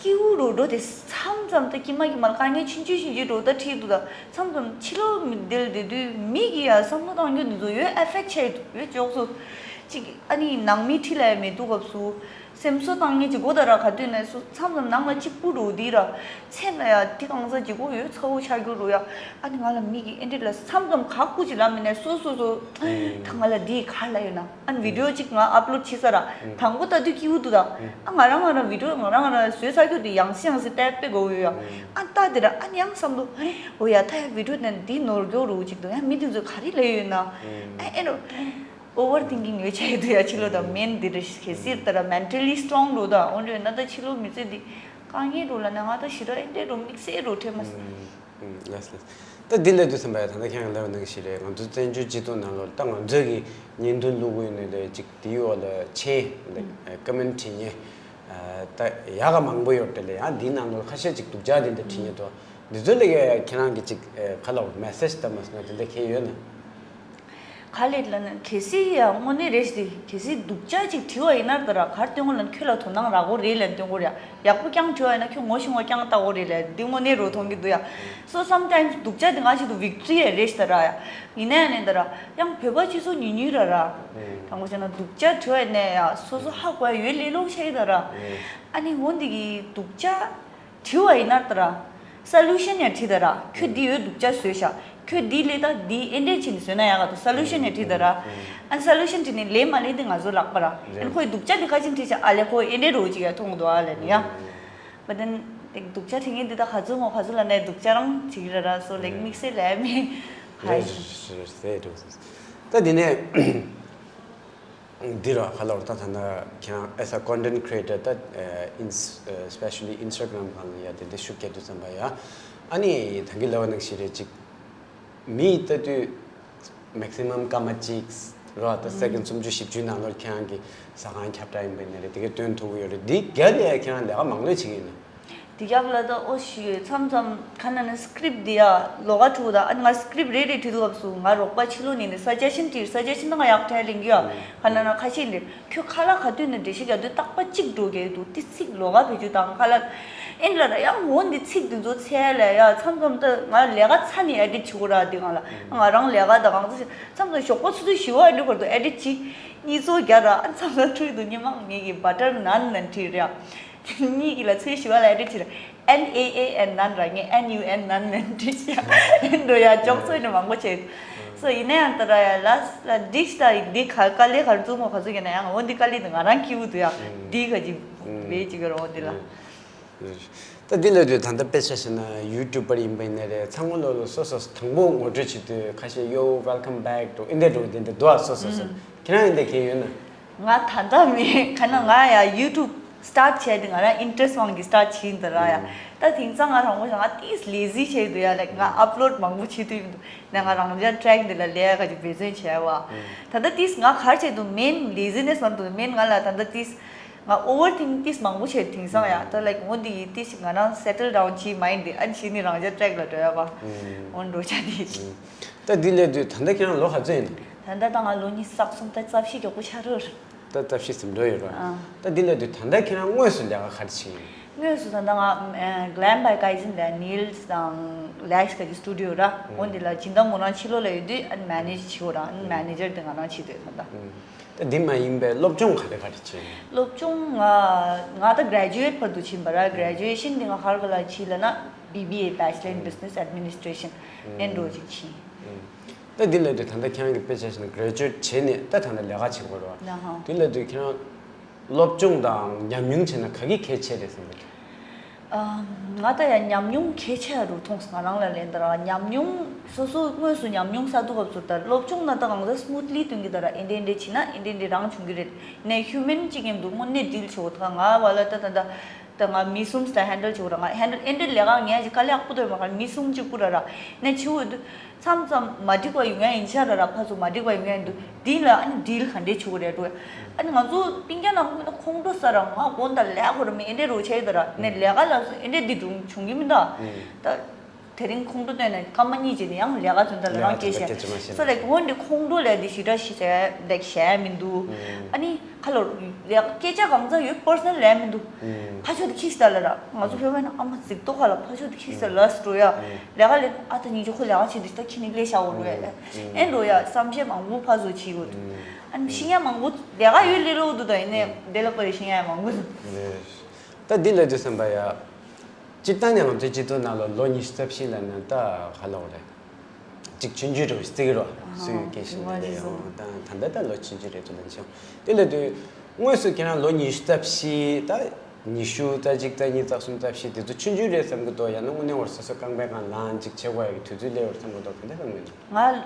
སྐྱིད་པོ་རུ་འགྲོ་དེ་མཚམས་མཚམས་ད་ཀྱི་མ་ཀྱི་མ་དཀའ་ངལ་ཆུང་ཆུང་ཆུང་ཆུང་འགྲོ་ད་ཁྲིད་འདུག་ད་མཚམས་མཚམས་ཕྱི་ལོགས་མི་འདིར་བསྡད་དུས་མི་གི་ཡ་བསམ་བློ་གཏོང་རྒྱུ་འདི་ཚོ་ཡོད་ཨེ་ཕེག་ཆེ་ཡོད་འཇོག་སོ་ཅིག་ཨ་ནི་ནང་མི་ཁྲིད་ལ་ཡ་མི་འདུག་སྐབས་སུ་སེམས་གསོ་བཏང་ངེས་ཅིག་གོ་ད་ར་ག་དུས་ནས་སུ་མཚམས་མཚམས་ནང་ལ་གཅིག་པུ་འགྲོ་དེ་ར་མཚན་ལ་ཡ་དེ་གང་ཟག་ཅིག་གོ་ཡོད་ཚ་བོ་ཆགས་རྒྱུ་རུ་ཡ་ཨ་ནི་ང་ལ་མི་གི་ཨེ་འདྲེ་ལ་མཚམས་མཚམས་ག་ཀུ་ཅིག་ལ་མི་ནས་སོ་སོ་སོ་ད་ང་ལ་འདི་ག་ལ་ཡོད་ན། ཨ་ནི་བི་ཌི་ཡོ་གཅིག་ང་ཨབ་ལོཌ་བྱེད་ས་ར། དང་པོ་ལྟ་དུས་སྐྱིད་པོ་འདུག་ད། ཨ་ང་རང་ང་རང་བི་ཌི་ཡོ་ང་རང་ང་རང་བཟོས་ཚར་རྒྱུ་དེ་ཡང་སེ་ཡང་སེ་ལྟ་དཔེ་དགའ་བོ་ཡོད་ཡ། ཨ་ལྟ་དེ་ར་ཨ་ནི་ཡང་བསམ་བློ་ཨོ་ཡ་ད་ཡ་བི་ཌི་ཡོ་དེ་འདི་ནོར་འགྱོ་རུ་གཅིག་འདུག་ཡ་མི་དེ་ཚོས་ག་རེ་ལས་ཡོད་ན། ཨ་ཨེ་རོ་ཨོ་ཝར་ཐིང་ཀིང་ཡོད་ཆ་ཡི་འདུག་ཡ་ཕྱི་ལོགས་ད་མེན་འདི་རེ་གལ་སྲིད་ད་ར་མེན་ཊལ་ལི་སི་ཊོང་རུ་ད་འོན་ཏེ་ན་ད་ཕྱི་ལོགས་མི་ཚེ་འདི་དཀའ་ངལ་རུ་ལ་ན་ང་ད་ཞི་ར་ཨེ་འདྲེ་རུ་དམིགས་བསལ་རུ་ཁྲེ་མ་སི། ལགས་ལགས། ད་འདི་ལས་དུས་ཙམ་པ་ཡ་ད་ལྟ་ཁྱེད་རང་ལབ་ནང་བཞིན་རེད། ང་ཚོ་བཙན་བྱོལ་སྤྱི་ཚོགས་ནང་ལོགས་ད་ང་ཚོས་ཀྱི་བརྙན་ཐུང་བླུག་དགོས་ནས་ལས་ཅིག་དེའི་འོག་ལ་མཆན་ཀོ་མེན་བྲིས་མཁན་ད་ཡག་ག་མང་པོ་ཡོད་དེ་ལས་ཡང་འདིའི་ནང་ལོགས་ཁ་ཤས་ཅིག་སྡུག་ཅག་དེ་འདྲ་བྲིས་མཁན་འདུག་འདི་ཚོ་ལས་ཀ་ཁྱེད་རང་གི་ཅིག་ག་ལ་མེ་སེ་ཇི་ལྟ་མ་སོང་ན་དེ་འདྲ་ཁྱེད་ཡོད་ན། ག་ལེར་ལབ་ན་གལ་སྲིད་ཡ་དངོས་གནས་རེད་ཞེ་དེ་གལ་སྲིད་སྡུག་ཅག་ཅིག་བྲིས་པ་ཡིན་ན་ད་ར་གར་སྟོན་གོ་ལབ་ན་ཁྱོད་ལ་དོ་སྣང་རག་གོ་རེད་ལབ་སྟོན་གོ་རེད་ཡ། ཡག་པོ་རྐྱང་བྲིས་པ་ཡིན་ན་ཁྱོད་ངོ་ཤེས་ངོ་རྐྱང་ལྟ་གོ་རེད་ལབ་འདི་དངོས་གནས་རུ་མཐོང་གི་འདུག་ཡ། So sometimes སྡུག་ཅག་དེ་ང་ཆེད་དུ་ཝིག་ཊོ་རི་ཡ་རེད་ཞེ་ད་ར་ཡ། ཡིན་ན་ཡང་ནས་ད་ར་ཡང་བོད་པ་སྤྱི་ཚོགས་ཉུང་ཉུང་ར་ར། དྲང་པོ་བཤད་ན་སྡུག་ཅག་བྲིས་པ་ཡིན་ན་ཡ་སོ་སོ་ཧ་གོ་ཡ་ཡོད་ལེ་ལོ་ཤེས་ད་ར། ཨ་ནི་འོ་འདི་གི་སྡུག་ཅག་བྲིས་པ་ཡིན་ན་ད་ར། སོ་ལུ་ཤན་ཡང་བྲིས་ད་ར། ཁྱོད་འདི་ཡོད་སྡུག་ཅག་བཟོས་ཤག་ཁྱོད་འདི་ལས་ད་འདི་ཨེ་འདྲས་བྱས་ནས་བཟོས་ན་ཡག་ག་འདུག་སོ་ལུ་ཤན་ཡང་བྲིས་ད་ར། ཨ་ནི་སོ་ལུ་ཤན་བྲིས་ནས་ལས་མ་ལས་འདི་ང་ཚོ་ལག་པ་ར། ཨ་ནི་ཁོའི་སྡུག་ཅག་འདི་ཁ་ཅིག་བྲིས་ཤག་ཨ་ལས་ཁོ་ཨེ་འདྲས་རོ་ཅིག་ཡ་མཐོང་འདུག་ཨ་ལས་ནི་ཡ། But then སྡུག་ཅག་བྲིས་མཁན་འདི་ད་ག་ཚོད་ངོ་ག་ཚོད་ལ་ནས་སྡུག་ཅག་རང་བྲིས་ར་ར། So like དམིགས་བསལ་ལས་མེད། རེད་རེད་རེད་རེད། ད་འདི་ནས། འདི་ར་ཧ་ལ་བར་ད་ད་ན་ཁྱེད་རང་as a content creator ད་ཨིན་especially Instagram སྒང་ལ་ཡ་དེ་འདྲ་ཤུགས་རྒྱག་དུས་ཙམ་པ་ཡ། ཨ་ནི་ད་གི་ལབ་པ་ནང་བཞིན་རེད་ཅིག་མི་ལྟ་དུས་maximum སྐར་མ་གཅིག་ར་ད་སེ་ཀེན་སུམ་ཅུ་བཞི་བཅུའི་ནང་ལོར་ཁྱེད་རང་གི་ཟ་ཁང་ཁྱབ་བསྒྲགས་ཡིན་པ་ཡིན་ན་རེད་དེ་གའི་སྟོན་ཐུབ་ཀྱི་ཡོད་རེད། འདི་རྒྱ་ལས་ཁྱེད་རང་ལས་ཀ་མང་ལོས་བྱེད་ཀྱི་ཡིན་ན། འདི་རྒྱབ་ལ་ད་ཨོ་ཞུ་མཚམས་མཚམས་ཁ་ན་ན་སི་ཀི་རིབ་འདི་ཡ་ལོགས་ཀ་འཁྲུག་ད། ཨ་ནི་ང་སི་ཀི་རིབ་རེ་རེ་བྲིས་འདུག་སྐབས་སུ་ང་རོགས་པ་ཕྱི་ལོགས་ནས་ནི་སཱ་ཇེ་ཤན་བྲིས། སཱ་ཇེ་ཤན་ད་ང་ཡག་ཕྲ་ལེན་གི་ཡ། ཁ་ན་ན་ཁ་ཤས་འདི་ཁྱོད་ཁ་ལག་ག་དུས་ནས་འགྲེལ་བཤད་རྒྱག་དུས་རྟག་པ་གཅིག་འགྲོ་གི་འདུག་དེ་ཚིག་ལོགས་ཀ་བེད་སྤྱོད་དང་ཁ་ལག་ཨེ་འདྲ་ར་ཡང་འོ་འདི་ཚིག་འདི་ཚོ་འཚལ་ལ་ཡ། མཚམས་མཚམས་ད་ང་ལས་ཀ་ཚ་ནས་ཨེ་ཌིཊ་བྱེད་དགོས་ར། འདི་ང་ལ་ང་རང་ལས་ཀ་ད་གང་ཚ་ཞིག་མཚམས་མཚམས་ཞོགས་པ་ཆུ་ཚོད་བཞི་པ་ཨེ་འདྲ་བར་དུ་ཨེ་ཌིཊ་བྱེད། གཉིས་ཚོ་རྒྱ་ར། ཨ་མཚམས་མཚམས་འཁྲུལ་འདུག་ཉི་མ་ངེད་ཀྱི་བ་ཊར་ནན་ནན་བྲིས་ར། གཉིས་ཀྱི་ལ་ཚོས་ཞི་བ་ལ་ཨེ་ཌིཊ་བྱེད་ར། ཨེན་ཨེ་ཨེ་ཨེན་ནན་ར། ངས་ཨེན་ཡུ་ཨེན་ནན་ནན་བྲིས་ཤག་འགྲོ་ཡ་ཅོག་ཚོད་ནི་མང་པོ་བྱས། སོ་ཡིན་ན་ཡང་ད་ར་ཡ་ལ་ལ་འགྲིག་ཤག་འདི་ག་དཀའ་ལས་ག་རེ་བཙུགས་མོ་ག་ཚོད་ཀྱི་ན་ཡང་འོ་འདི་དཀའ་ལས་འདི་ང་རང་སྐྱིད་པོ་འདུག་ཡ། འདི་ག་ཅིག་བེད་ཅིག་གི་རོ་འདི་ལ། ད་འདི་ལ་དུས་ད་ལྟ་དཔེ་ཆ་བཞག་ན་ཡུ་ཊུབ་པར་ཡིན་པ་ཡིན་ན་རེད། ཚང་མ་ལོ་ལོ་སོ་སོ་དང་པོ་ངོ་སྤྲོད་བྱེད་དུས་ཁ་ཤས་ཡོ་welcome back འགྲོ་ཨིན་དེ་འགྲོ་དེ་འདྲ་འདུག་ཨ། སོ་སོ་སོ་ཁྱེད་རང་ཡིན་དེ་ཁྱེད་ཡོད་ན། ང་ད་ལྟ་མེད། ག་ན་ང་ཡ་ཡུ་ཊུབ་སི་ཊར་ཊི་བྱས་ཏེ་ང་རང་ཨིན་ཊི་རེ་སི་ཊི་དབང་གིས་སི་ཊར་ཊི་བྱས་ཡིན་ད་ར་ཡ། ད་དེང་སང་ང་རང་མོ་ཞག་ང་ཏིས་ལེ་ཟི་བྱས་འདུག་ཡ། ལའིཀ་ང་ཨབ་ལོཌ་མང་པོ་བྱེད་དུས་ཡིན་འདུག་ན་ང་རང་རྒྱ་ཊེག་འདི་ལ་ལས་ཀ་ཅིག་འབད་བརྩོན་བྱས་བ། ད་ལྟ་ཏིས་ང་གར་བྱས་འདུག་མེན་ལེ་ཟི་ནེ་སི་མ་འདུག་མེན་ང་ལ་ད་ལྟ་ཏིས་ང་ཨོ་ཝར་ཐིང་ཏིས་མང་པོ་བྱས་དེང་སང་ཡ། ད་ལའིཀ་འོ་འདི་ཡི་ཏིས་ང་རང་སེ་ཊལ་ཌའུན་བྱས་མ་ཡིན་འདི་ཨ་ནི་བྱས་ནི་རང་རྒྱ་ཊེག་ལ་འགྲོ་ཡ་བ། འོ་འགྲོ་ཆ་འདི། ད་འདི་ལས་དུས་ད་ལྟ་ཁྱེད་རང་ལོ་ག་ཚོད་ཡིན་ནམ། ད་ལྟ་ད་ང་ལོ་ཉི་ཤུ་རྩ་གསུམ། ད་རྩ་བཞི་མགྱོགས་པོ་ཆགས་འགྲོ་རེད། ད་རྩ་བཞི་ཟིན་འགྲོ་ཡོད་ར། ཨ། ད་འདི་ལས་དུས་ད་ལྟ་ཁྱེད་རང་དངོས་སུ་ལས་ཀ་ག་རེ་བྱེད་ཡིན། དངོས་སུ་ད་ལྟ་ང་Glam by Kaizen ལ་ནེལ་སི་དང་ལེག་སི་ག་ཅིག་སི་ཊུ་ཌི་ཡོ་ར། འོ་འདི་ལ་སྦྱིན་བདག་མོ་རང་ཕྱི་ལོགས་ལ་ཡོད་དུས་ཨ་ནི་མེ་ནེ་ཇི་བྱེད་འོ་ར། ཨ་ནི་མེ་ནེ་ཇར་དེ་ང་རང་བྱེད་འདོད་ད་ལྟ། ད་འདི་མ་ཡིན་པའི་སློབ་སྦྱོང་ག་རེ་ག་རེ་བྱས་ཡིན། སློབ་སྦྱོང་ང་ང་ད་གྷ་རེ་ཇུ་ཨེཊ་བར་དུ་ཕྱིན་པ་ར། གྷ་རེ་ཇུ་ཨེ་ཤན་འདི་ང་ག་རེ་ག་ལ་ཕྱིན་ལབ་ན་བི་བི་ཨེ་Bachelor in Business Administration ནས་འགྲོ་ཅིག་ཕྱིན། ད་འདི་ལས་དུས་ད་ལྟ་ཁྱེད་རང་གི་དཔེ་ཆ་བཞག་ན་གྷ་རེ་ཇུ་ཨེཊ་བྱས་ནས་ད་ད་ལྟ་ལས་ཀ་བྱེད་དགོས་རེད་བ། ན་ཧ། འདི་ལས་དུས་ཁྱེད་རང་སློབ་སྦྱོང་དང་ཉམས་མྱོང་བྱས་ན་ག་གི་གལ་ཆེ་རེད་བསམ་གི་འདུག་ཨ། ང་ད་ཡང་ཉམས་མྱོང་གལ་ཆེ་རུ་མཐོང་སོང་། ང་རང་ལ་ལན་ད་ར་ཉམས་མྱོང་སོ་སོ་དངོས་སུ་ཉམས་མྱོང་ས་འདུག་སྐབས་སུ་ད་སློབ་སྦྱོང་ན་ད་གང་ཟག་སི་མུ་ཐི་ལི་སྟོན་གི་ད་ར་ཨེ་འདྲེ་འདྲེ་བྱས་ན་ཨེ་འདྲེ་འདྲེ་རང་བྱུང་གི་རེད། ནས་ཧིའུ་མན་གཅིག་ཡིན་འདུག་དངོས་གནས་ཌིལ་ཆོག་ད་ང་བ་ལ་ད་ད་ད་ད་ང་མི་གསུམ་ད་ཧན་ཌལ་ཆོག་ར། ང་ཧན་ཌལ་ཨེ་འདྲེ་ལས་ཀ་ངས་ཅིག་དཀའ་ལས་ཡག་པོ་འདུག་མ་ག་མི་གསུམ་གཅིག་པུ་ར་ར་ནས་ཆུ་འོད་དུ། མཚམས་མཚམས་མ་འགྲིག་པ་ཡོང་ཡ་ཡིན་ཤག་ར་ར། ཕར་ཚུར་མ་འགྲིག་པ་ཡོང་ཡ་ཡིན་འདུག་འདི་ལ་ཨ་ནི་ཌིལ་ག་འདྲས་བྱེད་དགོས་རེད་འགྲོ། ཨ་ནི་ང་ཚོ་སྤུན་ཀྱག་ནང་ཁུལ་ན་ཁོང་ཁྲོ་ཟ་ར་ང་དགོང་དག་ལས་ཁོ་ར་མི་ཨེ་འདྲས་རོ་བྱས་ཡོད་ད་ར། ནས་ལས་ཀ་ལ་སོ་ཨེ་འདྲས་འདི་སྒྲུང་བྱུང་གི་མི་འདུག་ད་དེ་རིང་ཁོང་ཁྲོ་བཏོན་ནས་སྐར་མ་གཉིས་རྗེས་ནས་ཡང་ལས་ཀ་དོན་དག་ལ་རང་སྐད་བཤད། སོ་ལེགས་འོན་ཏེ་ཁོང་ཁྲོ་ལས་འདི་ཞེ་དྲག་ཞེ་དྲག་ལེགས་བཤད་མི་འདུག་ཨ་ནི། ཁ་ལོ། ལས་སྐད་ཆ་གང་ཚ་ཡོད་པར་སོན་ལས་མི་འདུག་ཕ་ཆོས་དེ་ཁྱི་ཞིག་ལ་ར། ང་ཚོ་བོད་པ་ན་ཨ་མ་གཟིག་ཏོ་ཁ་ལ་ཕ་ཆོས་དེ་ཁྱི་ཞིག་ལ་སུ་འགྲོ་ཡ། ལས་ཀ་ལས་ཨ་ད་ཉིན་ཅོ་ཁོ་ལས་ཀ་བྱེད་དུས་ད་ཁྱི་ནི་ལས་བྱ་འོ་འགྲོ་ཡ། ཨེ་འགྲོ་ཡ་བསམ་ཤེས་མང་པོ་ཕ་ཚོ་བྱེད་འོ་འདུག་ཨ་ནི་ཤི་ཡ་མང་པོ་ལས་ཀ་ཡོད་ལས་ལོ་འདུག་ད་ཡིན་ནས་དེ་ལ་པར་ཤི་ཡ་མང་པོ་འདུག་ད་འདི་ལ་དུ་བསམ་པ་ཡ། སྤྱིར་བཏང་ནས་ང་ཚོའི་སྤྱི་ཚོགས་ནང་ལ་ལོ་ཉི་ཤུ་རྩ་བཞི་ལ་ནི་ད་ག་ལ་འོ་རེད། གཅིག་ཆུང་ཆུང་རེད་བ་ཟེར་གི་རེད་བ། སུས་སྐད་ཆ་ནི་ལས་ཡོང་ད་ད་ལྟ་ད་ལོ་ཆུང་ཆུང་རེད་འདུག་ལན་ཆེ་བ། དེ་ལ་དུས་དངོས་སུ་ཁྱེད་རང་ལོ་ཉི་ཤུ་རྩ་བཞི་ད་ཉི་ཤུ་རྩ་གཅིག་རྩ་གཉིས་རྩ་གསུམ་རྩ་བཞི་དེ་ཚོ་ཆུང་ཆུང་རེད་བསམ་གི་འདུག་ཡང་ན་དངོས་གནས་བར་སོ་སོ་རྐང་པའི་སྒང་ལངས་ཅིག་བྱེད་དགོས་ཡ་གི་དུས་ཚོད་སླེབས་བར་བསམ་གི་འདུག་ག་འདྲ་བསམ་གི་འདུག་ང་།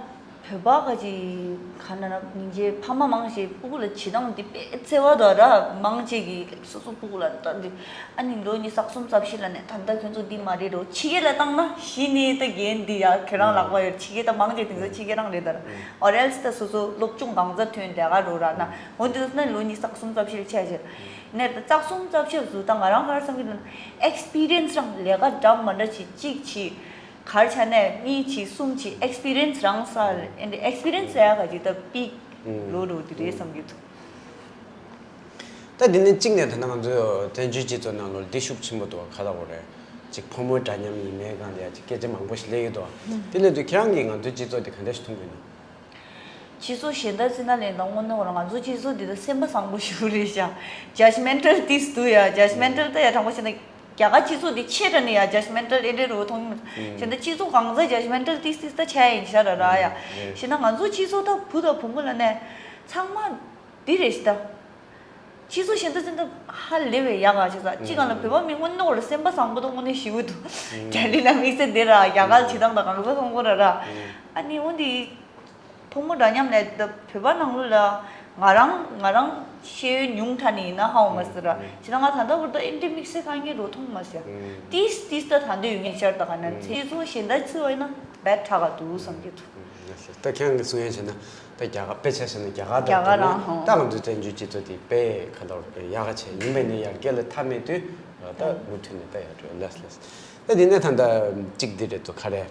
བོད་པ་ག་ཅིག་ག་ན་ན་སྙིང་རྗེ། ཕ་མ་མང་ཞིག་སྤུ་གུ་ལ་བྱེད་སྟངས་འདི་དཔེ་བརྩེ་བ་དང་ར་མང་ཆེ་གི་སོ་སོ་སྤུ་གུ་ལ་ད་འདི་ཨ་ནི་ལོ་ཉི་ཤུ་རྩ་གསུམ་རྩ་བཞི་ལ་ནས་ད་ལྟ་ཁྱོད་ཚོ་འདི་མ་རེད་རོ། ཕྱི་རྒྱལ་ལ་བཏང་ན་གཞི་ནས་ད་རྒན་འདི་ཡ་ཁྱེད་རང་ལག་པ་ཡོད། ཕྱི་རྒྱལ་ད་མང་ཆེ་དེང་སང་ཕྱི་རྒྱལ་རང་རེད་ད་ར། ཨོ་རེལ་སི་ད་སོ་སོ་སློབ་སྦྱོང་གང་ཚ་ཐོན་དེ་ག་རོ་ར་ན་འོ་འདི་ད་ན་ལོ་ཉི་ཤུ་རྩ་གསུམ་རྩ་བཞི་ལ་ཆ་བཞག་ནས་ད་རྩ་གསུམ་རྩ་བཞི་བཟོ་ད་ང་རང་ག་རེ་བསམ་གི་འདུག་ན་ཨེག་སི་པི་རི་ཡན་སི་རང་ལས་ཀ་འདྲ་མ་འདྲ་ཅིག་གཅིག་བྱེད། གར་ཆ་ནས་གཉིས་བྱེད་གསུམ་བྱེད་ཨེག་སི་པི་རི་ཡན་སི་རང་ས་ཨེ་འདྲ་ཨེག་སི་པི་རི་ཡན་སི་ཡ་ག་ཅིག་ད་པིག་ལོ་རུ་དེ་རེད་བསམ་གྱི་འདུག་ད་འདི་ནས་གཅིག་ནས་ད་ལྟ་ང་ཚོའི་བཙན་བྱོལ་སྤྱི་ཚོགས་ནང་ལོགས་འདི་ཤུགས་ཆེན་པོ་འདུག་བ། ག་ལ་འོ་རེད། ཅིག་ཕོ་མོའི་འདྲ་མཉམ་ཡིན་མིན་སྒང་ལ་ཡ་ཅིག་སྐད་ཆ་མང་པོ་ཞིག་སླེབས་ཡོད་འདུག་བ། དེ་ལས་དུས་ཁྱེད་རང་གིས་ང་ཚོའི་སྤྱི་ཚོགས་འདི་ག་འདྲ་ཞིག་མཐོང་གི་འདུག་སྤྱི་ཚོགས་གཞན་དག་ཅིག་ན་ལེན་དང་དངོས་གནས་ཁོ་རང་ང་ཚོ་སྤྱི་ཚོགས་འདི་ད་སེམས་པ་བཟང་པོ་ཞིག་རེད་ཤག་ཇཇ་མེན་ཊལ་ཏིས་འདུག་ཡ། ཇཇ་མེན་ཊལ་ད་ཡ་དྲང་པོ་བཤད་ན་རྒྱ་གར་སྤྱི་ཚོགས་འདི་ཆེ་དྲགས་ནས་ཡ་ཇཇ་མེན་ཊལ་ཨེ་འདྲ་རུ་མཐོང་གི་མི་འདུག་བྱས་ན་སྤྱི་ཚོགས་གང་ས་ཇཇ་མེན་ཊལ་ཏིས་ཏིས་ད་ཆ་ཡ་ཡིན་ཤག་ར་ར་ཡ། བྱས་ན་ང་ཚོ་སྤྱི་ཚོགས་ད་བུ་དང་བུ་མོ་ལ་ནས་ཚང་མ་འདི་རེད་ཤག་ད། སྤྱི་ཚོགས་གཞན་དག་ཅིག་ད་ཧ་ལས་པའི་ཡག་ག་ཅིག་ས་གཅིག་གང་ལ་བོད་པ་མི་དངོས་གནས་ཁོ་རང་སེམས་པ་བཟང་པོ་དང་དངོས་གནས་ཞེ་པོ་འདུག་རྒྱ་རི་ལ་དམིགས་བསལ་འདི་ར་རྒྱ་གར་བྱེད་སྟངས་དང་གང་ས་མཐོང་གོ་ར་ར། ཨ་ནི་འོ་འདི། ཕོ་མོ་འདྲ་མཉམ་ལས་ད་བོད་པ་ནང་ལོགས་ལ་ང་རང་ང་རང་ཤེས་ཡོན་ཉུང་དྲགས་ནས་ཡིན་ན་ཧ་གོ་མ་སོང་ར། བྱས་ན་ང་ད་ལྟ་བར་དུ་ཨེ་འདྲའི་དམིགས་བསལ་དཀའ་ངལ་རོ་མཐོང་མ་སོང་། ཏིས་ཏིས་ད་ད་འདོད་ཡོད་ངེས་ཤར་ད་ག་ན་ཚེ་སྲོག་གཞན་དག་ཚུད་པ་ཡིན་ན་བེད་དྲག་ག་འདུག་བསམ་གྱི་འདུག་ད་ཁྱེད་རང་གིས་གསུང་ཡ་བྱས་ན་ད་རྒྱ་གར་དཔེ་ཆ་བཞག་ན་རྒྱ་གར་དང་རྒྱ་གར་བསྡུར་ན་རང་ཧོ། ད་ང་ཚོའི་བཙན་བྱོལ་སྤྱི་ཚོགས་དེ་དཔེ་ག་ལ་བར་དཔེ་ཡག་ག་བྱས་ཡིན་པས་ནས་ཡར་རྒྱས་ལ་མཐའ་མེད་དུས་ད་མུ་མཐུད་ནས་ད་ཡར་འགྲོ་ལས་ལས། ད་དེ་ནས་ད་ད་གཅིག་འདི་རེད་དོ་ག་རེ།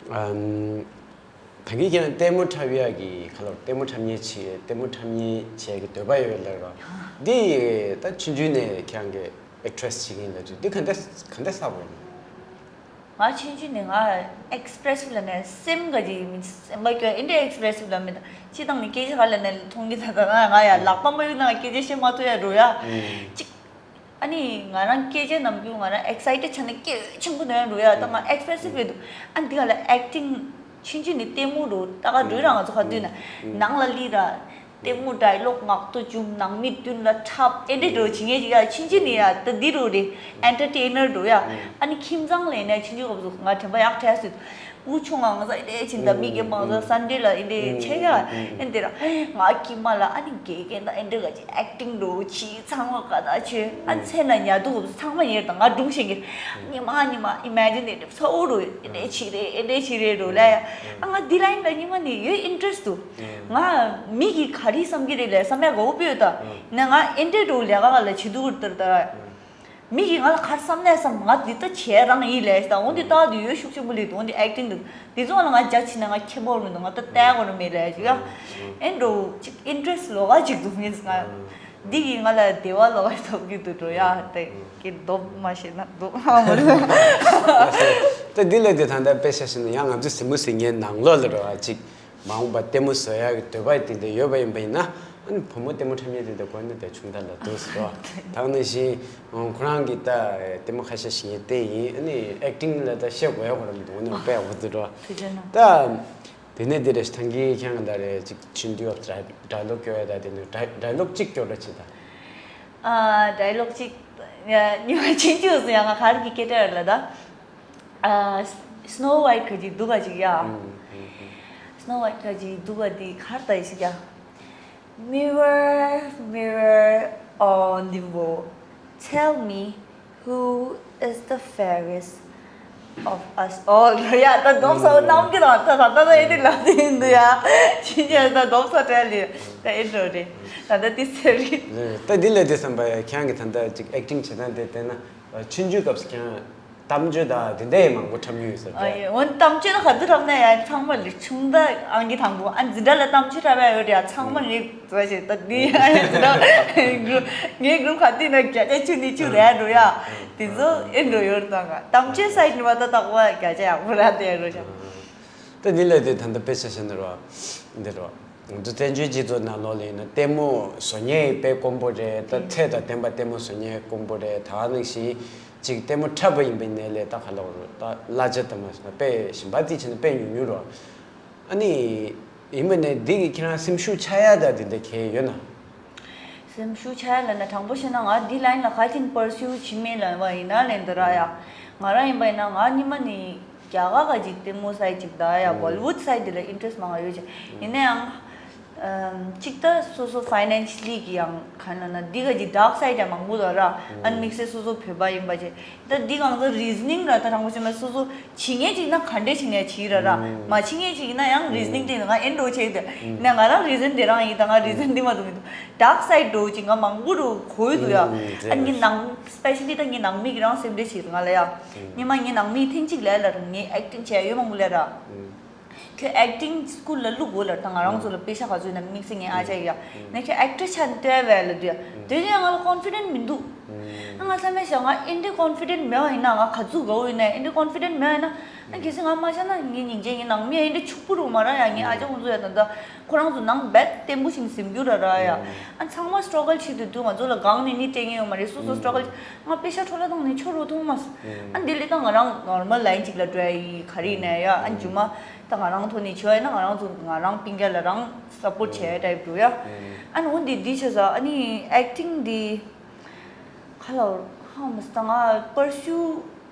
ཨམ། ད་གིན་ཁྱེད་ལྟད་མོ་འཁྲབ་ཡག་གི་ག་ལ་ལྟད་མོ་འཁྲབ་མཁན་བྱེད་ལྟད་མོ་འཁྲབ་མཁན་བྱེད་ཀྱི་འདོད་པ་ཡོད་ལབ་རོ། འདི་ད་ཆུང་ཆུང་ནས་ཁྱེད་རང་གི་ཨེག་ཊི་རེ་སི་བྱེད་ཀྱི་ཡིན་ལབ་དུས་འདི་ག་འདྲ་ག་འདྲ་བསགས་པ་ཡིན། ང་ཆུང་ཆུང་ནས་ང་ཨེག་སི་པི་རེ་སི་ལ་ནས་སེམས་ག་ཅིག་མི་སེམས་པ་སྐྱོ་ཨེ་འདྲ་ཨེག་སི་པི་རེ་སི་ལ་མི་ད་སྤྱི་བཏང་ནས་སྐད་ཆ་ག་ལ་ནས་མཐོང་གི་ད་ད་ང་ང་ཡ་ལག་པ་མ་ཡོད་ན་སྐད་ཆ་བཤད་མ་ཐུབ་ཡ་རོ་ཡ། ཅིག་ཨ་ནི་ང་རང་སྐད་ཆ་ནམ་རྒྱུན་ང་རང་ཨེག་སའི་ཊེཌ་ཆགས་ན་སྐད་ཆེན་པོ་ནོན་འགྲོ་ཡ། ད་ང་ཨེག་སི་པི་རེ་སིབ་རེད་འདུག་ཨ་འདི་ག་ལ་ཨེག་ཊིང་ཆུང་ཆུང་ནས་ལྟད་མོ་འགྲོ་ད་ག་འགྲོ་ར་ང་ཚོ་ག་དུས་ན་ནང་ལ་ལི་ར་ལྟད་མོ་ཌའི་ལོག་ངག་ཐོག་བཅུག་ནང་མི་མདུན་ལ་འཁྲབ་ཨེ་འདྲ་འགྲོ་བྱེད་ངེས་ཅིག་ཡ་ཆུང་ཆུང་ནས་ཡ་ད་འདི་འགྲོ་རེད། ཨེན་ཊར་ཊེན་ནར་འགྲོ་ཡ། ཨ་ནི་ཁྱིམ་ཚང་ལ་ཡིན་ན་ཆུང་ཆུང་སྐབས་སུ་ང་དྲན་པ་ཡག་དྲག་སོང་། སྐུ་ཆུང་ང་ང་ཚ་ཨེ་འདྲ་བྱེད་ད་མི་སྐྱེ་མང་ཚ་སན་ཌེ་ལ་ཨེ་འདྲ་ཆེ་ཡ་ཨེ་འདྲ་ར་ང་ཁྱིམ་མ་ལ་ཨ་ནི་དགེ་རྒན་ད་ཨེ་འདྲ་ག་ཅིག་ཨེག་ཊིང་འགྲོ་ཆི་ཚང་མ་ག་ད་ཆེ་ཨ་ཚེ་ན་ཉལ་དུ་ཚང་མ་ཉལ་ད་ང་སྒྲུང་བཤད་གི་ཉི་མ་ཉི་མ་ཨི་མེ་ཇིན་ཨེ་འདྲ་ཚ་འུ་རུ་ཨེ་འདྲ་ཆི་རེད་ཨེ་འདྲ་ཆི་རེད་རུ་ལ་ཡ་ཨ་ང་འདི་ལ་ཡིན་ད་ཉི་མ་ནི་ཡོད་ཨིན་ཊི་རེ་སི་འདུག་ང་མི་གི་ག་རེ་བསམ་གི་རེད་ལ་བསམ་ཡ་ག་འུ་པེ་ཡོད་ད་ན་ང་ཨེ་འདྲ་རུ་ལས་ཀ་ག་ལ་བྱེད་དུ་གུར་ལྟར་ད། མི་གིས་ང་ལ་ག་རེ་བསམ་ནས་བསམ་ང་འདི་ལྟ་བྱས་རང་ཡིན་ལས་ད་འོ་འདི་ལྟ་འདི་ཡོད་ཤུགས་ཆེན་པོ་ལས་འདུག་འོ་འདི་ཨེག་ཊིང་འདུག་འདི་ཚོ་ང་ལ་ང་རྒྱ་ཆེ་ན་ང་ཁྱད་པར་མི་འདུག་ང་ད་ལྟ་གོ་ར་མེད་ལས་ཅིག་ཡ་ཨེ་འགྲོ་ཅིག་ཨིན་ཊི་རེ་སི་ལོག་ག་ཅིག་འདུག་ངས་ང་འདི་གིས་ང་ལ་བདེ་བ་ལོག་ག་ཐོབ་ཀྱི་འདུག་འགྲོ་ཡ་ད་ཀྱི་འདོབ་མ་ཤེས་ན་འདོབ་ང་མ་རེད། ད་འདི་ལས་དེ་ད་ལྟ་དཔེ་ཆ་བཞག་ན་ཡང་ང་ཚོ་གཟིགས་མོ་གཟིགས་མཁན་ནང་ལོགས་ལ་འགྲོ་བ་ཅིག་མ་འོངས་པ་ལྟད་མོ་བཟོ་ཡག་གི་འདོད་པ་དེ་འདྲ་ཡོད་པ་ཡིན་པ་ཡིན་ན་ཨ་ནི་བུ་མོ་ལྟད་མོ་འཁྲབ་མཁན་དེ་འདྲ་དགོས་ན་དེ་ཆུང་མཐའ་ལ་འདུག་ཟེར་རོ། ད་ནང་བཞིན་ཁོ་རང་གིས་ད་ལྟད་མོ་ཁ་ཤས་ཤིག་ངས་བལྟས་ཡིན་ཨ་ནི་ཨེག་ཊིང་ལ་ད་བཤད་དགོས་ཡག་ཁོ་རང་མི་འདུག་འོ་ན་དཔེ་ཡག་པོ་འདུག་རོ། ད་དེ་ནས་དེ་རེད་ཐང་གི་ཁྱང་ད་རེད་ཅིག་ཆུང་དུས་ཨོ་ཌའི་ལོག་སྐྱོར་ཡ་ད་དེ་ནས་ཌའི་ལོག་གཅིག་སྐྱོར་ར་ཅིག་ད། ཨ་ཌའི་ལོག་གཅིག་ཉི་མ་ཆུང་དུས་སུ་ཡང་ང་གར་གི་སྐད་ཆ་ཡོད་ལ་ད། ཨ། སི་ནོ་ཝའིཊ་ག་ཅིག་འདུག་ག་ཅིག་ཡ། སི་ནོ་ཝའིཊ་ག་ཅིག་འདུག་ག་འདི་གར་ལྟ་ཡི་ཞིག་ཡ། Mirror, mirror on the wall, tell me who is the fairest of us all. ཡ་ད་འདོམ་སོ་ནམ་གི་རང་ད་ད་ད་ད་ཨེ་འདི་ལ་འདི་འདུག་ཡ། ཕྱིན་ཆད་ད་འདོམ་སོ་བྲལ་ལི་ད་ཨེ་འགྲོ་རེད། ད་ད་དེ་ཟེར་རེད། ད་འདི་ལས་དེ་བསམ་པ་ཡ་ཁྱེད་རང་གི་ད་ད་ཅིག་ཨེག་ཊིང་བྱེད་སྟངས་དེ་བལྟས་ན་ཆུང་ཆུང་སྐབས་སུ་ཁྱེད་རང་། གཏམ་བརྗོད་དང་དེ་འདྲ་ཡང་མང་པོ་འཁྲབ་མྱོང་ཡོད་ཟེར་ཨ་ཏེ། ཡེ་འོན་གཏམ་བརྗོད་ལ་ག་དུས་འཁྲབ་ན་ཡང་ཚང་མ་ལས་ཆུང་མདའ་ཨང་ཀི་དང་པོ་ཨ་འཛིན་གྲྭ་ལ་གཏམ་བརྗོད་འཁྲབ་ཡ་ཡོད་རེད་ཡ། ཚང་མ་ངའི་བཟོ་བྱེད་ད་འདི་ཡང་འཛིན་གྲྭ་གུ་རུབ་ངའི་གུ་རུབ་ག་དུས་ན་བརྒྱ་ཆ་བཅུ་ནས་བཅུ་རེད་འགྲོ་ཡ། དེ་ཚོ་ཨེ་འགྲོ་ཡོད་རེད་ད་ག་གཏམ་བརྗོད་སའིཌ་ནས་མ་ད་ད་གོ་བ་བརྒྱ་ཆ་ཡག་པོ་ར་དེ་ཡ་འགྲོ་ཤག་ད་འདི་ལས་དེ་ད་ལྟ་དཔེ་ཆ་བཞག་ན་རོ། འདི་རོ། ང་ཚོ་བཙན་བྱོལ་སྤྱི་ཚོགས་ནང་ལོགས་ལ་ཡིན་ན་ལྟད་མོ་བཟོ་མཁན་དཔེ་དཀོན་པོ་རེད། ད་ཚད་དང་ལྡན་པ་ལྟད་མོ་བཟོ་མཁན་དཀོན་པོ་རེད། ད་ག་ནང་བཞིན་ཅིག་ལྟད་མོ་འཁྲབ་པ་ཡིན་པའི་ནས་ལས་ད་ག་ལོག་རོ་ད་གླ་ཆ་དང་མ་སོང་ན་དཔེ་ཞིམ་པ་དེ་བྱས་ན་དཔེ་ཉུང་ཉུང་རོ། ཨ་ནི་ཡིན་པ་ནས་འདི་གི་ཁྱེད་རང་སེམས་ཤུགས་ཆག་ཡ་ད་དེ་འདྲ་གས་ཡོད་ན། སེམས་ཤུགས་ཆག་ཡ་ལབ་ན་དྲང་པོ་བཤད་ན་ང་འདི་ལ་ཡིན་ན་ག་ཅིག་པར་སིའུ་བྱེད་མིན་ལབ་པ་ཡིན་ན་ལན་འདི་ར་ཡ། ང་རང་ཡིན་པ་ཡིན་ན་ང་སྔོན་མ་ནས་ རྒྱ་གར་ག་ཅིག་ལྟད་མོ་སའི་ཅིག་ད་ཡ་ཨུམ། བོ་ལི་ཝུད་སའི་དེ་ལ་ཨིན་ཊི་རེ་སི་མང་ང་ཡོད་ཅིག་ཨུམ། ཡིན་ན་ཡང་། ཨམ། ཅིག་ད་སོ་སོ་ཕའི་ནན་ཤལ་ལི་གི་ཡང་ག་ན་ན་འདི་ག་ཅིག་ཌར་ཀ་སའི་ཌི་ཡང་མང་པོ་འདུག་ར། ཨུམ། ཨན་དམིགས་བསལ་སོ་སོ་བོད་པ་ཡིན་པ་ཅིག་ད་འདི་གང་ཚོ་རི་ཛ་ནིང་ར་ད་དྲང་པོ་བཤད་ན་སོ་སོ་བྱེད་མཁན་ཅིག་ན་ག་འདྲས་བྱེད་མཁན་བྱེད་ར་ར། ཨུམ། མ་བྱེད་མཁན་ཅིག་ཡིན་ན་ཡང་རི་ཛ་ནིང་དེ་ང་ཨེ་འགྲོ་བྱེད་དེ། ཨུམ། ན་ང་རང་རི་ཛན་དེ་རང་ཡིན་ད་ང་རི་ཛན་འདི་མ་འདུག་མི་འདུག་ཌར་ཀ་སའི་ཌི་འགྲོ་ཅིག་ང་མང་པོ་རུ་གོ་ཡི་འདུག་ཡ། ཨུམ། ཨ་ངའི་ནང་སི་པེ་ཤལ་ལི་ད་ངའི་ནང་མི་གི་རང་སེམས་ཁྲལ་བྱེད་ང་ལ་ཡ། ཨུམ། ཉི་མ་ངའི་ནང་མིས་ཐེངས་གཅིག་ལས་ལ་རུང་ངའི་ཨེག་ཊིང་བྱས་ཡོད་མང་པོ་ལས་ར། ཨུམ། ཁྱོད་ཨེག་ཊིང་སི་ཀུལ་ལ་བླུག་དགོས་ལ་ད་ང་རང་ཚོ་ལ་པེ་ཤ་ག་ཚོད་ན་དམིགས་བསལ་ངའི་ཨ་ཅག་ཡ། ནས་ཁྱོད་ཨེག་ཊར་ཆགས་ནས་ལྟོས་བས་ལ་དུས་ཡ། དེ་ནས་ང་ལ་ཀོན་ཕི་ཌེན་ཊི་མི་འདུག་ཨ་ང་ཚ་མེད་ཤག་ང་ཨེ་འདྲའི་ཀོན་ཕི་ཌེན་ཊི་མེད་པ་ཡིན་ན་ང་ག་ཚོད་དགའ་བོ་ཡིན་ན་ཨེ་འདྲའི་ཀོན་ཕི་ཌེན་ཊི་མེད་པ་ཡིན་ན་ཨ་གལ་སྲིད་ང་མ་ཤ་ན་ངའི་སྙིང་རྗེ་ངའི་ནང་མི་ཨེ་འདྲའི་ཕྱུག་པོ་རུ་མ་ར་ཡ་ངའི་ཨ་ཅག་ཁོང་ཚོ་ཡ་ད་ད་ཁོ་རང་ཚོ་ནང་རྦད་བརྟན་པོ་ཞིག་ཟིན་རྒྱུ་ར་ར་ཡ། ཨ་ཚང་མ་སི་ཊྲག་གལ་བྱེད་དུས་དུས་ང་ཚོ་ལ་གང་ནས་ནི་སྤྲད་ངེས་ཡོད་མ་རེད། སོ་སོ་སི་ཊྲག་གལ་ང་པེ་ཤ་འཕྲོ་བརླག་བཏང་ནས་ཆོ་རུ་ཐུང་མ་སོང་། ཨ་འདི་ལས་ད་ང་རང་ནོར་མལ་ལའིན་ཅིག་ལ་འགྲོ་ཡ་ཡི་ག་རེ་ཡིན་ན་ཡ་ཨ་རྒྱུ་མ་ད་ང་རང་ཐོག་ནས་བྱོས་ཡ་ན་ང་རང་ཚོ་ང་རང་སྤུན་ཀྱག་ལ་རང་སཔོར་ཊི་བྱས་ཡ་ཊའིབ་འགྲོ་ཡ། ཨ་ནི་འོ་འདི་འདི་བྱས་ས་ཨ་ནི་ཨེག་ཊིང་འདི། ཁ་ལ་ཧ་མི་སྟངས་ང་པར་ཤུ་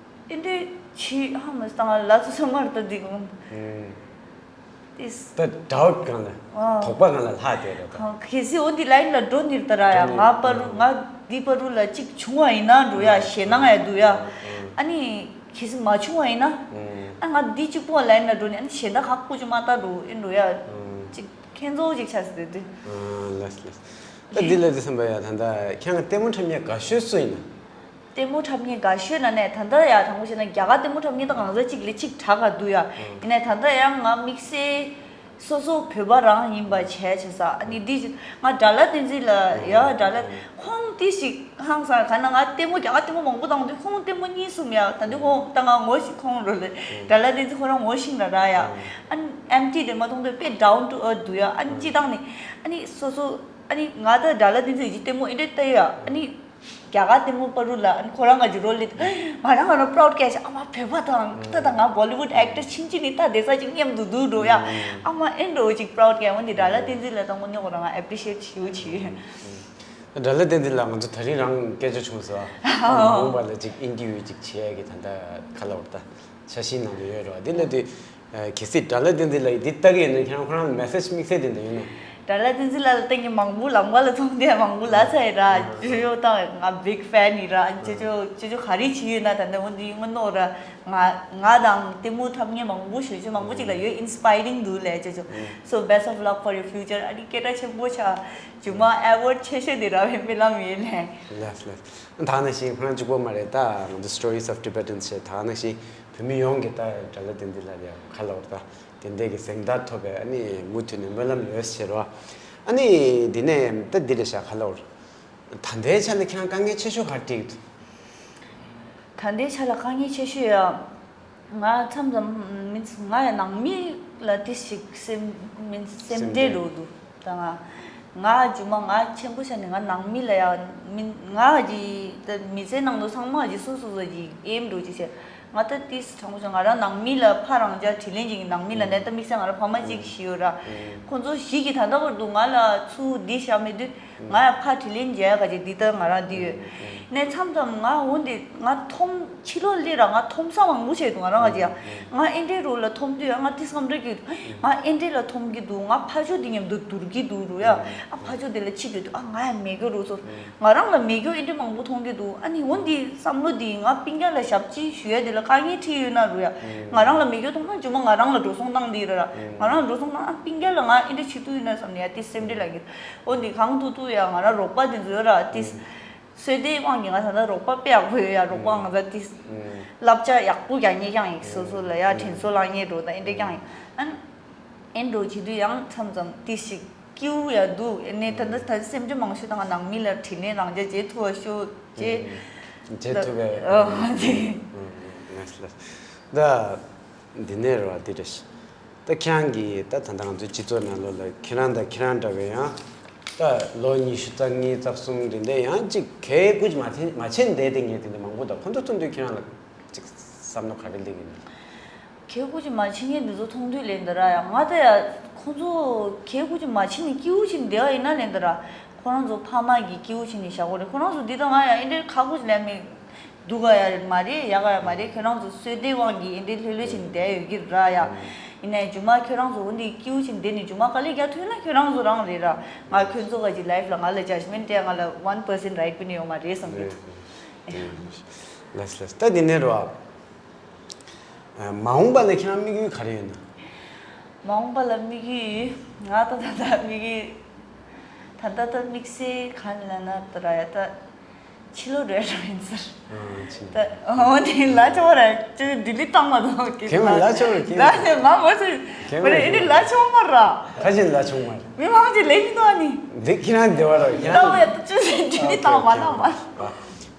ཨེ་འདྲས་ཆི་ཧ་མི་སྟངས་ང་ལ་ཚོ་ཚང་མར་ལྟ་འདི་གོ། ཨེ། ཏིས། ད་ཌའུ་ཊི་གང་ལ། ཨ། དོགས་པ་གང་ལ་ལྷག་དེ་རེད་ད། གང་གལ་སྲིད་འོ་འདི་ལའིན་ལ་འགྲོ་ནིར་ད་ར་ཡ་ང་པར་ང་འདི་པར་རུ་ལ་གཅིག་བྱུང་བ་ཡིན་ན་འགྲོ་ཡ་ཞེད་སྣང་ཡ་འདུག་ཡ། ཨ་ནི་གལ་སྲིད་མ་བྱུང་བ་ཡིན་ན། ཨ་ང་འདི་གཅིག་པོ་ལའིན་ལ་འགྲོ་ནི་ཨ་ནི་ཞེད་སྣང་ཁག་པོ་ཅིག་མ་ལྟ་འགྲོ་ཨེ་འགྲོ་ཡ། གཅིག་ཁྱེད་ཚོ་གཅིག་ཆགས་སྲིད་དེ། ལགས་ལགས། ད་འདི་ལ་འདི་བསམ་པ་ཡ་ད་ལྟ་ཁྱེད་ལྟད་མོ་འཁྲབ་མཁན་དགའ་ཤོས་སུ་ཡིན་ན། ལྟད་མོ་འཁྲབ་མཁན་དགའ་ཤོས་ན་ནས་ད་ལྟ་ཡ་དང་པོ་བྱས་ན་རྒྱ་གར་ལྟད་མོ་འཁྲབ་མཁན་ད་གང་ཟག་གཅིག་ལས་གཅིག་དྲག་ག་འདུག་ཡ། ཡིན་ནའི་ད་ལྟ་ཡང་ང་དམིགས་བསལ་སོ་སོ་བོད་པ་རང་ཡིན་པ་བྱས་བྱས་ས་ཨ་ནི་འདི་ང་དགྲ་ལྷ་བསྟན་འཛིན་ལ་ཡ་དགྲ་ལྷ་ཁོང་ཏི་ཞིག་ཧང་སང་ག་ན་ང་ལྟད་མོ་རྒྱ་གར་ལྟད་མོ་མང་པོ་བཏང་དུས་ཁོང་ལྟད་མོ་གཉིས་གསུམ་ཡ་ད་འདི་ཁོང་ད་ང་ངོ་ཞིག་ཁོང་རོ་ལེ་དགྲ་ལྷ་བསྟན་འཛིན་ཁོ་རང་ངོ་ཤིང་ར་ར་ཡ། ཨ་ནི་ཨེམ་ཊི་དེ་མ་མཐོང་དུས་དཔེ་down to earth་འདུག་ཡ། ཨ་ནི་སྤྱི་བཏང་ནི་ཨ་ནི་སོ་སོ་ཨ་ནི་ང་ད་དགྲ་ལྷ་བསྟན་འཛིན་གྱི་ལྟད་མོ་ཨེ་འདྲ་ལྟ་ཡ་ཨ་ནི། རྒྱ་གར་ལྟད་མོ་པ་རུ་ལ་ཁོ་རང་ག་ཅི་རོལ་ལེ། ང་རང་ང་རང་པ་རའུ་ཌི་སྐྱེས་ཤག་ཨ་མ་བོད་པ་དང་ད་ད་ང་བོ་ལི་ཝུཌ་ཨེག་ཊར་ཕྱིན་ཅི་ནི་ད་བསྡད་ས་ཅིག་མཉམ་དུ་འདུག་འགྲོ་ཡ། ཨ་མ་ཨེ་འགྲོ་ཅིག་པ་རའུ་ཌི་སྐྱེས་འོན་ཏེ་དགྲ་ལྷ་བསྟན་འཛིན་ལ་ད་དངོས་གནས་ཁོ་རང་ང་ཨེ་པི་རི་ཤི་ཨེཊ་བྱེད་ཡོད་ཆི། དགྲ་ལྷ་བསྟན་འཛིན་ལ་ང་ཚོ་ད་རིང་རང་སྐད་ཆ་བྱུང་སོང་། མ་འོངས་པ་ལ་ཅིག་ཨིན་ཊར་བིའུ་ཅིག་བྱེད་ཡ་གི་ད་ལྟ་ཁ་ལ་བར་ད་འཆར་གཞི་ནང་དུ་ཡོད་རེད་བ་འདི་ལ་དུས། གལ་སྲིད་དགྲ་ལྷ་བསྟན་འཛིན་ལགས་ཀྱིས་འདི་ལྟ་གི་ཡོད་ན་ཁྱེད་རང་ཁོ་རང་ལ་མེ་སེ་ཇི་དམིགས་བསལ་དེ་འདྲ་ཡོད་ན། དགྲ་ལྷ་བསྟན་འཛིན་ལགས་ལ་བསྟན་གྱི་མང་པོ་ལམ་ཁ་ལ་ཚོང་དེ་མང་པོ་ལ་ཚ་ཡི་ར་ཇོ་ཇོ་དང་ང་big fan་ཡི་ར་ཇོ་ཇོ་ཇོ་ཇོ་ག་རེ་བྱེད་ཡོད་ན་ད་ནི་འོ་འདི་ངོ་ནོ་ར་ང་ང་དང་ལྟད་མོ་འཁྲབ་མཁན་མང་པོ་ཞུ་ཆོས་མང་པོ་ཅིག་ལ་ཡོད་inspiring་འདུག་ལས་ཇོ་ཇོ། So best of luck for your future. ཨ་ནི་སྐད་གྲགས་ཆེན་པོ་ཆགས་ཇོ་མ་award་ཆེ་ཤོས་དེ་ར་བའི་སྨོན་ལམ་ཡོད་ལས། ལགས་ལགས། ད་ནང་བཞིན་ཁོ་རང་གཅིག་པོ་མ་རེད་ད་ང་ཚོ་Stories of Tibetans་ཞེས་ད་ནང་བཞིན། བོད་མི་ཡོངས་ཀྱིས་ད་དགྲ་ལྷ་བསྟན་འཛིན་ལགས་ལ་ཡང་ཁ་ལོ་བར་ད་དེ་འདྲའི་གི་གཟེངས་རྟགས་ཐོབ་པའི་ཨ་ནི་མུ་མཐུད་ནས་སྨོན་ལམ་ཡོད་ཟེར་བ། ཨ་ནི་འདི་ནས་ད་འདི་རེད་ཤག་ཁ་ལོ་བར། ད་ལྟའི་ཆ་ནས་ཁྱེད་རང་དཀའ་ངལ་ཆེ་ཤོས་ག་རེ་འཕྲད་ཀྱི་འདུག་ད་ལྟའི་ཆ་ལ་དཀའ་ངལ་ཆེ་ཤོས་ཡ། ང་མཚམས་མཚམས་མིན་ང་ཡ་ནང་མི་ལ་ཏི་ཞིག་སེམས་མིན་སེམས་སེམས་ཁྲལ་ཁྲལ་འགྲོ་འདུག་ད་ང་ང་རྒྱུ་མ་ང་ཆེན་པོ་ཆ་ནས་ང་ནང་མི་ལ་ཡ་མི་ང་གི་ད་མི་ཚེ་ནང་དུ་ཚང་མ་གི་སོ་སོ་སོ་གི་ཨེམ་འགྲོ་ཅི་བྱས་ང་ད་ཏིས་དྲང་པོ་བྱས་ང་རང་ནང་མི་ལ་ཕ་རང་ཅག་དྲིན་ལན་འཇལ་གྱི་ནང་མི་ལ་ནས་ད་དམིགས་བསལ་ང་རང་ཕ་མ་གཅིག་ཤི་ཡོད་ར། ཁོང་ཚོ་ཞིག་གི་ད་ལྟ་བར་དུ་ང་ལ་ཚུར་འདི་བྱ་མེད་དུས་ང་ཡ་ཕ་དྲིན་ལན་འཇལ་ག་ཅིག་འདི་ལྟར་ང་རང་འདི་ཡོད། ནས་མཚམས་མཚམས་ང་འོ་འདི་ང་འཐོམ། ཕྱི་ལོགས་སླེབས་ར་ང་འཐོམ་ས་མང་པོ་བྱས་འདུག་ང་རང་ང་ཅི་ཡ། ང་ཨེ་འདྲའི་རོ་ལ་འཐོམ་དུས་ཡ་ང་ཏི་སྐམ་འདྲ་གི་ང་ཨེ་འདྲའི་ལ་འཐོམ་གི་འདུག་ང་ཕ་ཆོས་འདི་མཉམ་དུ་སྡུར་གི་འདུག་རུ་ཡ། ཨ་ཕ་ཆོས་འདི་ལ་ཆི་གི་འདུག་ཨ་ང་ཡ་མེད་གི་རུ་ཚོ། ང་རང་ལ་མེད་གི་ཨེ་འདྲའི་མང་པོ་མཐོང་གི་འདུག་ཨ་ནི་འོ་འདི་བསམ་བློ་འདི་ང་སྤུན་ཀྱག་ལ་ཞབས་ཕྱི་ཞུ་ཡ་འདི་ལ་དཀའ་ངལ་འཕྲད་ཡོད་ན་རུ་ཡ། ང་རང་ལ་མེད་གི་མཐོང་ན་ཇོ་མ་ང་རང་ལ་འགྲོ་སོང་བཏང་འདི་ར་ང་རང་ལ་འགྲོ་སོང་བཏང་ཨ་སྤུན་ཀྱག་ལ་ང་ཨེ་འདྲ་བྱེད་ཐུབ་ཡོད་ན་བསམ་ནས་ཡ་ཏི་སེམས་ཁྲལ་ལ་གི་འོ་འདི་གང་ཐུབ་ཐུབ་ཡ་ང་རང་རོགས་པ་འདི་ཚོ་ཡོད་ར་ཏི། བསོད་བདེའི་དབང་གིས་ང་ད་ལྟ་རོགས་པ་དཔེ་ཡག་པོ་ཡོད་ཡ། རོགས་པ་ང་ཚ་ཏི་བསླབ་བྱ་ཡག་པོ་རྒྱག་མཁན་རྐྱང་ཡིན། སོ་སོ་ལ་ཡ་དྲིན་གཟོ་ལངས་མཁན་འགྲོ་ད་ཨེ་འདྲ་རྐྱང་ཡིན། ཨན་ཨེ་འགྲོ་བྱེད་དུས་ཡང་མཚམས་མཚམས་ཏི་ཞིག་སྐྱིའུ་ཡ་འདུག་ཨེ་ནས་ད་ལྟ་ད་སེམས་ཅན་མང་ཤོས་དང་ནང་མི་ལ་དྲིན་ལན་རང་རྒྱ་བྱེད་ཐུབ་པ་ཤོད་ཅེས། བྱེད་ཐུབ་པའི། ཨ་ཅེ། ལགས་ལགས། ད། འདི་ནས་རེད་བ་འདི་རེད། ད་ཁྱེད་རང་གིས་ད་ད་ལྟ་ང་ཚོའི་སྤྱི་ཚོགས་ནང་ལོགས་ལ་ཁྱེད་རང་དང་ཁྱེད་རང་འདྲ་བའི་ཡང་ད་ལོ་ཉི་ཤུ་རྩ་གཉིས་རྩ་གསུམ་འདི་འདྲའི་ཡང་ཅིག་གལ་ཀུ་ཅི་མ་ཐེ་མ་ཆེན་བསྡད་དེ་ངས་དེ་འདྲ་མང་པོ་དང་ཁོང་ཚོ་ཚོ་འདུས་ཁྱེད་རང་ལ་ཅིག་བསམ་བློ་ག་རེ་སླེབས་ཀྱི་འདུག་གལ་ཀུ་ཅི་མ་ཆེན་ངས་འདི་ཚོ་མཐོང་དུས་ལས་འདི་ར་ཡང་ང་ད་ཡ་ཁོང་ཚོ་གལ་ཀུ་ཅི་མ་ཆེན་ནི་སྐྱིད་པོ་ཅིག་བསྡད་པ་ཡིན་ན་ལས་འདི་ར་ཁོ་རང་ཚོ་ཕ་མ་གི་སྐྱིད་པོ་ཅིག་ནི་བཞག་གོ་རེད། ཁོ་རང་ཚོ་འདི་ད་ང་ཡ་ཨེ་འདྲའི་ཁག་པོ་ཅིག་ལས་མེད། སྡུག་ག་ཡ་མ་རེད། ཡག་ག་ཡ་མ་རེད། ཁྱོད་རང་ཚོ་བསོད་བདེའི་དབང་གིས་ཨེ་འདྲའི་ལྷོད་ལྷོད་བྱས་ནས་བསྡད་ཡོད་ཀྱི་ར་ཡ། ཡིན་ནའི་རྗེས་མ་ཁྱོད་རང་ཚོ་འོ་འདི་སྐྱིད་པོ་བྱས་ནས་བསྡད་ནས་རྗེས་མ་དཀའ་ལས་རྒྱག་ཐུབ་ན་ཁྱོད་རང་ཚོ་རང་རེད་ར། ང་ཁྱོད་ཚོ་ག་ཅིག་ལའིབ་ལ་ང་ལ་ཇཇ་མེན་ཊ་སྤྲད། ང་ལ་ཝན་པར་སེན་ཊི་རའིཊ་པོ་ནི་ཡོད་མ་རེད་བསམ་གྱི་འདུག། ལགས་ལགས། ད་འདི་ནས་རོ། མ་འོངས་པ་ལ་ཁྱེད་རང་དམིགས་ཡུལ་ག་རེ་ཡོད་ན། མ་འོངས་པ་ལ་དམིགས་ཡུལ། ང་ད་ད་ད་དམིགས་ཡུལ། ད་ད་ད་དམིགས་བསལ་གང་ལ་ན་ད་ར་ཡ་ད། ཕྱི་ལོགས་འགྲོ་ཡ་རང་ཡིན་ཟེར། ཨ་ཕྱི་ལོགས། ད་འོ་དེ་ལ་ཆོག་ར་ཅི་ལྡི་ལི་བཏང་མ་དང་གི་ཁྱེད་མ་ལ་ཆོག་ར་ཁྱེད་ལ་ནི་ང་མ་ཟེར། ཁྱེད་མ་རེད་ཨེ་འདི་ལ་ཆོག་མ་ར། ཁ་ཅིག་ལ་ཆོག་མ་རེད། མི་མང་ཅིག་ལས་ཀྱི་འདུག་ཨ་ནི། འདི་ཁྱེད་རང་བདེ་བ་ར་ཁྱེད་ད་རང་འོ་ཡ་ད་ཅི་ཟེར་ལྡི་ལི་བཏང་མ་བཏང་མ།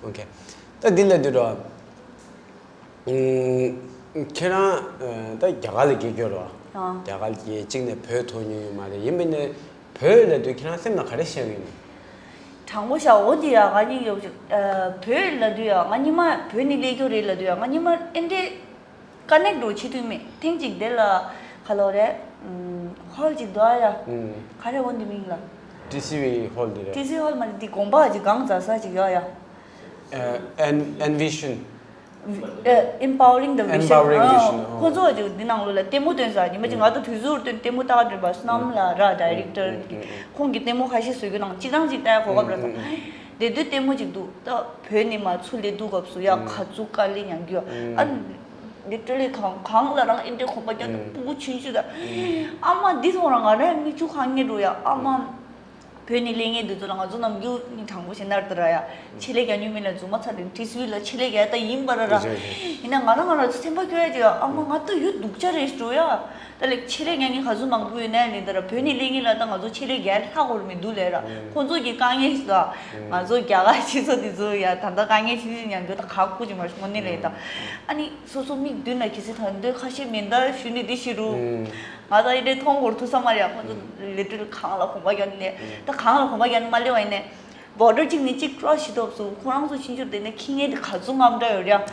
ཨོ་ཁེ། ད་འདི་ལ་འདི་ར། ཨུམ། ཁྱེད་རང་ཨ་ད་རྒྱ་གར་ལ་སྐྱེས་རྒྱུ་རོ། ཨ། རྒྱ་གར་ལ་སྐྱེས་གཅིག་ནས་བོད་ཐོག་མྱོང་ཡོད་མ་རེད། ཡིན་པས་ནས་བོད་ལབ་དུས་ཁྱེད་རང་སེམས་ལ་ག་རེ་ཤར་གྱི་ཡོད་ན། དྲང་པོ་བཤད་འོ་འདི་ཡ་ང་གཉིས་ཡོད་ཅིག་ཨ་བོད་ལབ་དུས་ཡ་ང་གཉིས་མ་བོད་ནས་སླེབས་རྒྱུ་རེད་ལབ་དུས་ཡ་ང་གཉིས་མ་ཨེ་འདྲའི་ཀ་ནེག་འགྲོ་བྱེད་ཐུབ་མེད། ཐེངས་གཅིག་དེ་ལ་ག་ལོ་རེད། ཨུམ། ཧོལ་ཅིག་འདུག་ཨ་ཡ། ཨུམ། ག་རེ་འོ་འདི་མིང་ལ། ཊི་སི་ཝི་ཧོལ་འདི་རེད། ཊི་སི་ཝི་ཧོལ་མ་རེད། འདི་དགོན་པ་ཅིག་གང་ཛ་ས་ཅིག་ཡོད་ཡ། ཨ་ཨེན་ཨེན་བི་ཤན། ཨ་Empowering the Vision། Empowering Vision། ཨ། ཁོ་ཚོ་ཅིག་འདི་ནང་ལོགས་ལ་ལྟད་མོ་སྟོན་ས་ཉི་མ་ཅིག་ང་ད་དུས་ཚོད་སྟོན་ལྟད་མོ་ལྟ་ག་འགྲོ་བ་སྣམ་ལ་ར་ཌའི་རེག་ཊར་གི་ཁོང་གི་ལྟད་མོ་ཁ་ཤས་བཟོ་རྒྱུ་ནང་སྤྱིར་བཏང་ཅིག་ལྟ་ཡ་གོ་སྐབས་རག་ད། དེ་དུས་ལྟད་མོ་ཅིག་འདུག་ད་བོད་ནས་མར་ཚུར་སླེབས་དུས་སྐབས་སུ་ཡ་ག་ཚོད་དཀའ་ལས་མྱངས་རྒྱུ་ཡ། ཨ་ལི་ཊ་རི་ལི་གང་གང་ལ་རང་ཨེ་འདྲའི་གོམ་པ་རྒྱག་ནས་ཕྲུ་གུ་ཆུང་ཆུང་ད། ཨ་མ་འདི་ཚོ་རང་ང་རང་མིག་ཆུ་གང་ངེས་འགྲོ་ཡ་ཨ་མ། བོད་ནས་སླེབས་མཁན་འདི་ཚོ་ལ་ང་ཚོ་ནམ་རྒྱུན་ནི་དྲང་པོ་བཤད་ན་ད་ར་ཡ། ཆེད་ལས་རྒྱག་མྱོང་མེད་ལ་རྫུན་མ་ཚ་དེ་ཊི་སི་ཝི་ལ་ཆེད་ལས་རྒྱག་ད་ཡིན་པ་ར་ར། ཡིན་ན་ང་རང་ང་རང་ཚོ་སེམས་པ་སྐྱོ་ཡ་ཅིག་ཨ་མ་ང་ད་ཡོད་སྡུག་ཅག་རེད་འགྲོ་ཡ། ད་ལེགས་ཆེད་ལས་རྒྱག་མཁན་ག་ཚོད་མང་པོ་ཡོད་ན་ནི་ད་ར་བོད་ནས་སླེབས་མཁན་ལ་ད་ང་ཚོ་ཆེད་ལས་རྒྱག་ལྷག་གོ་མི་འདུག་ལས་ར། ཁོང་ཚོ་གི་དཀའ་ངལ་ཞིག་ད། ང་ཚོ་རྒྱ་གར་སྤྱི་ཚོགས་འདི་ཚོ་ཡ་ད་ད་དཀའ་ངལ་ཆེ་ཆེ་མཉམ་དུ་ད་ཁག་པོ་ཅིག་མ་རེད་དངོས་གནས་ལས་ད། ཨ་ནི་སོ་སོ་མིག་མདུན་ལ་གལ་སྲིད་ད་འདོད་ཁ་ཤས་མེད་ད་ཞུ་ནི་འདི་ཞིག་རུ། ང་ད་ཡིན་དེ་མཐོང་གོ་ཐུག་ས་མ་རེད། ཁོང་ཚོ་ལི་ཊ་རི་ལི་གང་ལ་གོམ་པ་རྒྱག་ནས་ད་གང་ལ་གོམ་པ་རྒྱག་ནས་མ་སླེབས་པ་ཡིན་ནས་བོར་ཌར་གཅིག་ནས་གཅིག་ཀྲོ་སི་བྱེད་ཐུབ་སོང་། ཁོ་རང་ཚོ་ཕྱིན་ཆོད་དེ་ནས་ཁྱི་ངན་དེ་ག་ཚོད་རྔམ་འདྲ་ཡོད་རེད་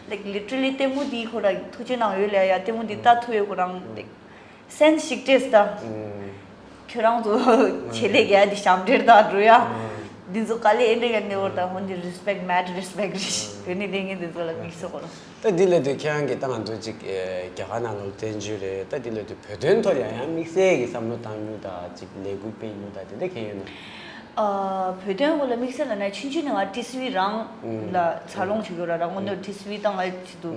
ཡ། ལའིཀ་ལི་ཊ་རི་ལི་ལྟད་མོ་འདིའི་ཁོ་ར་ཐུགས་རྗེ་གནང་ཡོད་ལ་ཡ་ལྟད་མོ་འདི་ལྟ་ཐུབ་ཡོད་ཁོ་རང་ལའིཀ་སེན་སི་ཞིག་སྤྲད་ད། ཁྱོད་རང་ཚོ་ཆེད་ལས་རྒྱག་དེ་ཞབས་འདྲེན་དང་འགྲོ་ཡ། འདི་ཚོ་དཀའ་ལས་ཨེ་འདྲ་ཡ་ནས་བོར་ད་ཧོན་དེ་རི་སི་པེག་མེད་རི་སི་པེག་རེད། བོད་ནས་སླེབས་མཁན་འདི་ཚོ་ལ་དམིགས་བསལ་ཁོ་རང་། ད་འདི་ལས་དུས་ཁྱེད་རང་གིས་ད་ང་ཚོ་ཅིག་ཨེ་རྒྱ་གར་ནང་ལོགས་བསྟན་བཅོས་རེད། ད་འདི་ལས་དུས་བོད་དོན་ཐོག་ཡང་ཡང་དམིགས་བསལ་གྱི་བསམ་བློ་བཏང་མྱོང་དང་ཅིག་ལས་འགུལ་སྤེལ་མྱོང་དང་དེ་འདྲ་གང་ཡོད་ན། ཨ་བོད་དོན་སྐོར་ལ་དམིགས་བསལ་ལ་ན་ཆུང་ཆུང་ནས་ང་ཊི་སི་ཝི་རང་ལ་འཚར་ལོངས་བྱེད་དགོས་ར་ར་དངོས་གནས་ཊི་སི་ཝི་དང་ང་ཆེད་དུ་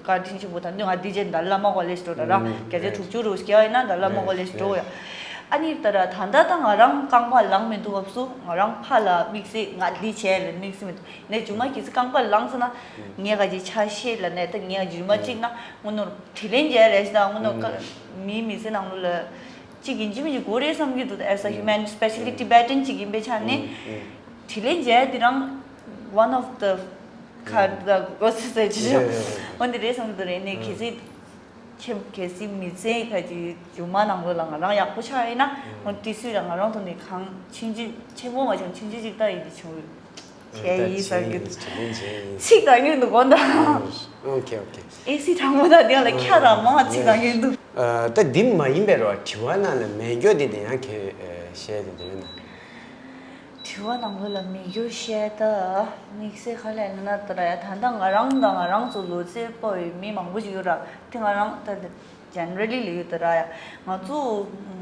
བཀའ་དྲིན་ཆེན་པོ་ད་འདི་ང་ཌི་ཇེ་དཱ་ལི་ལ་མ་ཀོ་ལེཇ་འགྲོ་ར་ར་བརྒྱ་ཆ་དྲུག་ཅུ་རུ་སྐྱེ་བ་ཡིན་ན་དཱ་ལི་ལ་མ་ཀོ་ལེཇ་འགྲོ་ཡ། ཨ་ནི་ད་ར་ད་ལྟ་ད་ང་རང་རྐང་པ་ལངས་མི་འདུག་སྐབས་སུ་ང་རང་ཕ་ལ་དམིགས་བསལ་ང་འདི་བྱས་ལ་དམིགས་བསལ་མི་འདུག་ནས་ཇུ་མ་གི་སི་རྐང་པ་ལངས་སོང་ན་ངས་ག་ཅི་ཆ་ཤས་ལ་ནས་ད་ངས་ཇུ་མ་གཅིག་ན་དངོས་གནས་དྲིན་ལན་འཇལ་རེད་ཟེར་ད་དངོས་གནས་ཀ་མིའི་མི་ཚེ་ནང་ལོགས་ལ་གཅིག་ཡིན་གཅིག་མིན་གཅིག་དགོས་རེད་བསམ་གྱི་འདུག as a human especially Tibetan་གཅིག་ཡིན་པའི་ཆ་ནས་དྲིན་ལན་འཇལ་དེ་རང་one of the card the process ཨེ་ཅི་འོན་ཏེ་རེད་བསམ་གྱི་འདུག་རེད་ནས་གལ་སྲིད་ཁྱེད་གལ་སྲིད་མི་ཚེ་ཁ་ཅིག་ཇུ་མ་ནང་ལོགས་ལ་ང་རང་ཡག་པོ་ཆགས་ཡིན་ན་ང་ཏི་སུའི་ལ་ང་རང་ཐོག་ནས་གང་ཆུང་ཆུང་ཆེན་པོ་མ་བྱུང་ཆུང་ཆུང་ཅིག་ལྟ་ཡིན་དེ་བྱུང་ཡོད། བྱས་ཡིན་ཟེར་གི་འདུག་ཚིག་དང་ཡོད་འདུག་གོ་འདུག་ཨོ་ཁེ་ཨོ་ཁེ། ཨེ་སི་དྲང་མོ་དང་དེ་ལ་ཁྱ་ར་མང་ཚིག་དང་ཡོད་འདུག་ཨ་ད་འདི་མ་ཡིན་པའི་རོ་དྲི་བ་ནང་ལ་མེད་རྒྱུ་དེ་དེ་ཡང་ཁེ་བཤད་དེ་དེ་ཡོད་ན། དྲི་བ་ནང་ལོགས་ལ་མེད་རྒྱུ་བཤད་ད་དམིགས་བསལ་ག་ལ་ཡིན་ན་ད་ར་ཡ་ད་ལྟ་ང་རང་དང་ང་རང་ཚོ་ལོ་ཚད་སྤོ་བའི་མི་མང་པོ་ཞིག་ཡོད་ར་དེ་ང་རང་ད་ཇེ་ནེ་རལ་ལི་ལ་ཡོད་ད་ར་ཡ། ང་ཚོ་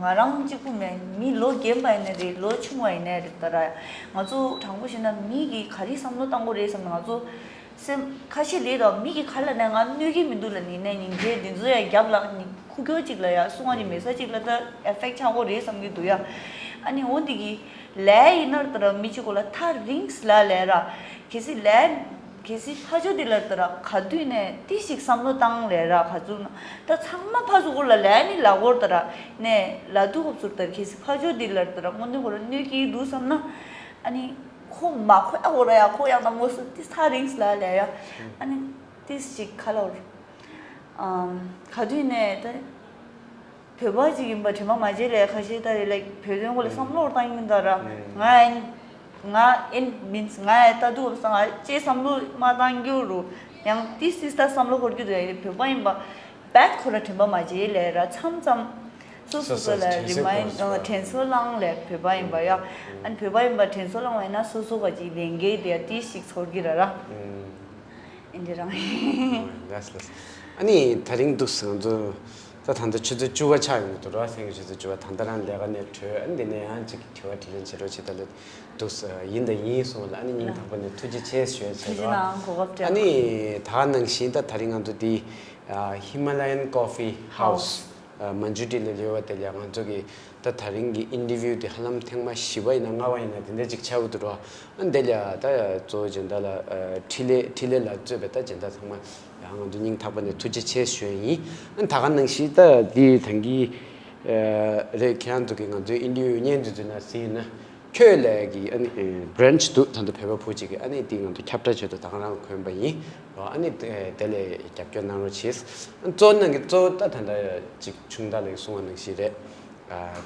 ང་རང་གཅིག་པུ་མེད་མི་ལོ་རྒན་པ་ཡིན་ན་རེད་ལོ་ཆུང་བ་ཡིན་ན་རེད་ད་ར་ཡ། ང་ཚོ་དྲང་པོ་བཤད་ན་མི་གིས་ག་རེ་བསམ་བློ་བཏང་དགོས་རེད་བསམ་ན་ང་ཚོ་སེམས་ཁ་ཤས་ལས་དང་མི་གིས་ག་ལ་ནས་ང་གནོད་ཀྱི་མི་འདུག་ལ་ནི་ནས་ཉིན་རྗེས་འདི་ཚོ་ཡ་རྒྱབ་ལ་ནི་ཁུག་ཀྱོག་ཅིག་ལ་ཡ་སུ་ང་གི་མེད་ས་ཅིག་ལ་ད་ཨེ་ཕེག་ཆགས་དགོས་རེད་བསམ་གྱི་འདུག་ཡ། ཨ་ནི་འོ་འདི་གི་ལས་ཡིན་ན་ད་ར་མི་གཅིག་གོ་ལ་ཐག་རིང་ལ་ལས་ར། གལ་སྲིད་ལས་གལ་སྲིད་ཕ་ཇོ་འདི་ལ་ད་ར་ག་དུས་ནས་ཏི་ཞིག་བསམ་བློ་བཏང་ལས་ར་ག་ཚོད་ན་ད་ཚང་མ་ཕ་ཇོ་གོ་ལ་ལས་ནི་ལ་གོར་ད་ར་ནས་ལ་དུ་ཧོབ་ཚུར་ད་ར་གལ་སྲིད་ཕ་ཇོ་འདི་ལ་ད་ར་དངོས་གནས་གོ་ལ་གནོད་ཀྱི་འདུག་བསམ་ན་ཨ་ནི་ཁོ་མ་ཁོ་ཡ་གོ་ར་ཡ་ཁོ་ཡང་ན་མོ་སུ་ཏི་ཐག་རིང་ལ་ལས་ཡ་ཨ་ནི་ཏི་ཞིག་ག་ལ་ག་དུས་ནས་ད། བོད་པ་ཅིག་ཡིན་པ་དྲན་པ་མ་བརྗེད་ལས་ཁ་ཤས་ད་རེ་ལེགས་བོད་དོན་སྐོར་ལ་བསམ་བློ་བཏང་ཡིན་ད་ར་ང་ཨེན་ང་ཨེན་མིན་ང་ཨེ་ལྟ་དུས་བསམ་ང་ཅེས་བསམ་བློ་མ་བཏང་རྒྱུ་རུ་ཡང་ཏི་སི་ད་བསམ་བློ་འཁོར་རྒྱུ་དེ་རེད་བོད་པ་ཡིན་པ་བེད་ཁོ་ར་དྲན་པ་མ་བརྗེད་ལས་ར་མཚམས་མཚམས་སོ་སོ་སོ་ལ་རི་མ་ཡིན་དྲན་གསོ་བླང་ལས་བོད་པ་ཡིན་པ་ཡ་ཨན་བོད་པ་ཡིན་པ་དྲན་གསོ་བླང་བ་ཡིན་ན་སོ་སོ་ག་ཅིག་ལས་འགན་དེ་ཏི་ཞིག་ཚོར་གི་ར་ར། འདི་རང་ཡིན། ལགས་ལགས། ཨ་ནི་དེ་རིང་འདུག་སེ་ང་ཚོ་ད་ད་ལྟ་ཆུ་ཚོད་བཅུ་པ་ཆགས་ཡོང་གི་འདུག་ར། སེང་གེ་ཆུ་ཚོད་བཅུ་པ། ད་ལྟ་རང་ལས་ཀ་ནས་གྲོལ། ཨ་ནི་འདི་ནས་ཡང་ཅིག་དྲི་བ་དྲིས་ལན་བྱེད་རོགས་བྱེད། ད་ལ་འདུག་སེ་ཡིན་དང་ཡིན་གསུངས་ལ། ཨ་ནི་སྙིང་ཐག་པ་ནས་ཐུགས་རྗེ་ཆེ་ཞུ་ཡ་བྱེད་རོགས། ཨ་ནི་ད་ག་ནང་བཞིན་ད་དེ་རིང་ང་ཚོ་འདི་Himalayan Coffee House མན་ཇུ་ཊི་ལ་ཡོད་པ་དེ་ལ་ང་ཚོ་གི་ད་དེ་རིང་གི་ཨིན་ཊར་བིའུ་དེ་ཧ་ལམ་ཐེངས་མ་བཞི་པ་ཡིན་ན་ལྔ་པ་ཡིན་ན་དེ་འདྲ་ཅིག་ཆགས་ཀྱི་འདུག་ར། ཨ་འདི་ལ་ད་གཙོ་བོ་སྦྱིན་བདག་ལགས་འཕྲིན་ལས་འཕྲིན་ལས་ལགས་གཙོས་པའི་ད་སྦྱིན་བདག་ཚང་མ་ཡང་ང་ཚོ་སྙིང་ཐག་པ་ནས་ཐུགས་རྗེ་ཆེ་ཞུ་ཡ་ཡིན། ཨ་ད་ག་ནང་བཞིན་ད་འདི་ད་གིན་རེད། ཁྱེད་རང་ཚོ་གི་ང་ཚོའི་ཨིན་ཊར་བིའུ་བརྙན་འདི་ཚོ་ན་གཟིགས་ན། ཁྱོད་ལ་གི་ཨ་ནི་བྷི་རན་ཆི་འདུག་ད་ལྟ་བོད་པ་བུ་གཅིག་གི། ཨ་ནི་དེ་ང་ཚོ་ཁྱབ་བསྒྲགས་བྱེད་དུ་ད་ག་རང་གོན་པ་ཡིན། ཨ་ནི་དེ་ལས་རྒྱབ་སྐྱོར་གནང་རོགས་བྱེད། གཙོ་བོ་ནང་གི་གཙོ་བོ་ད་ད་ལྟ་ཅིག་ཆུང་བདག་ལགས་གསུངས་པ་ནང་བཞིན་རེད།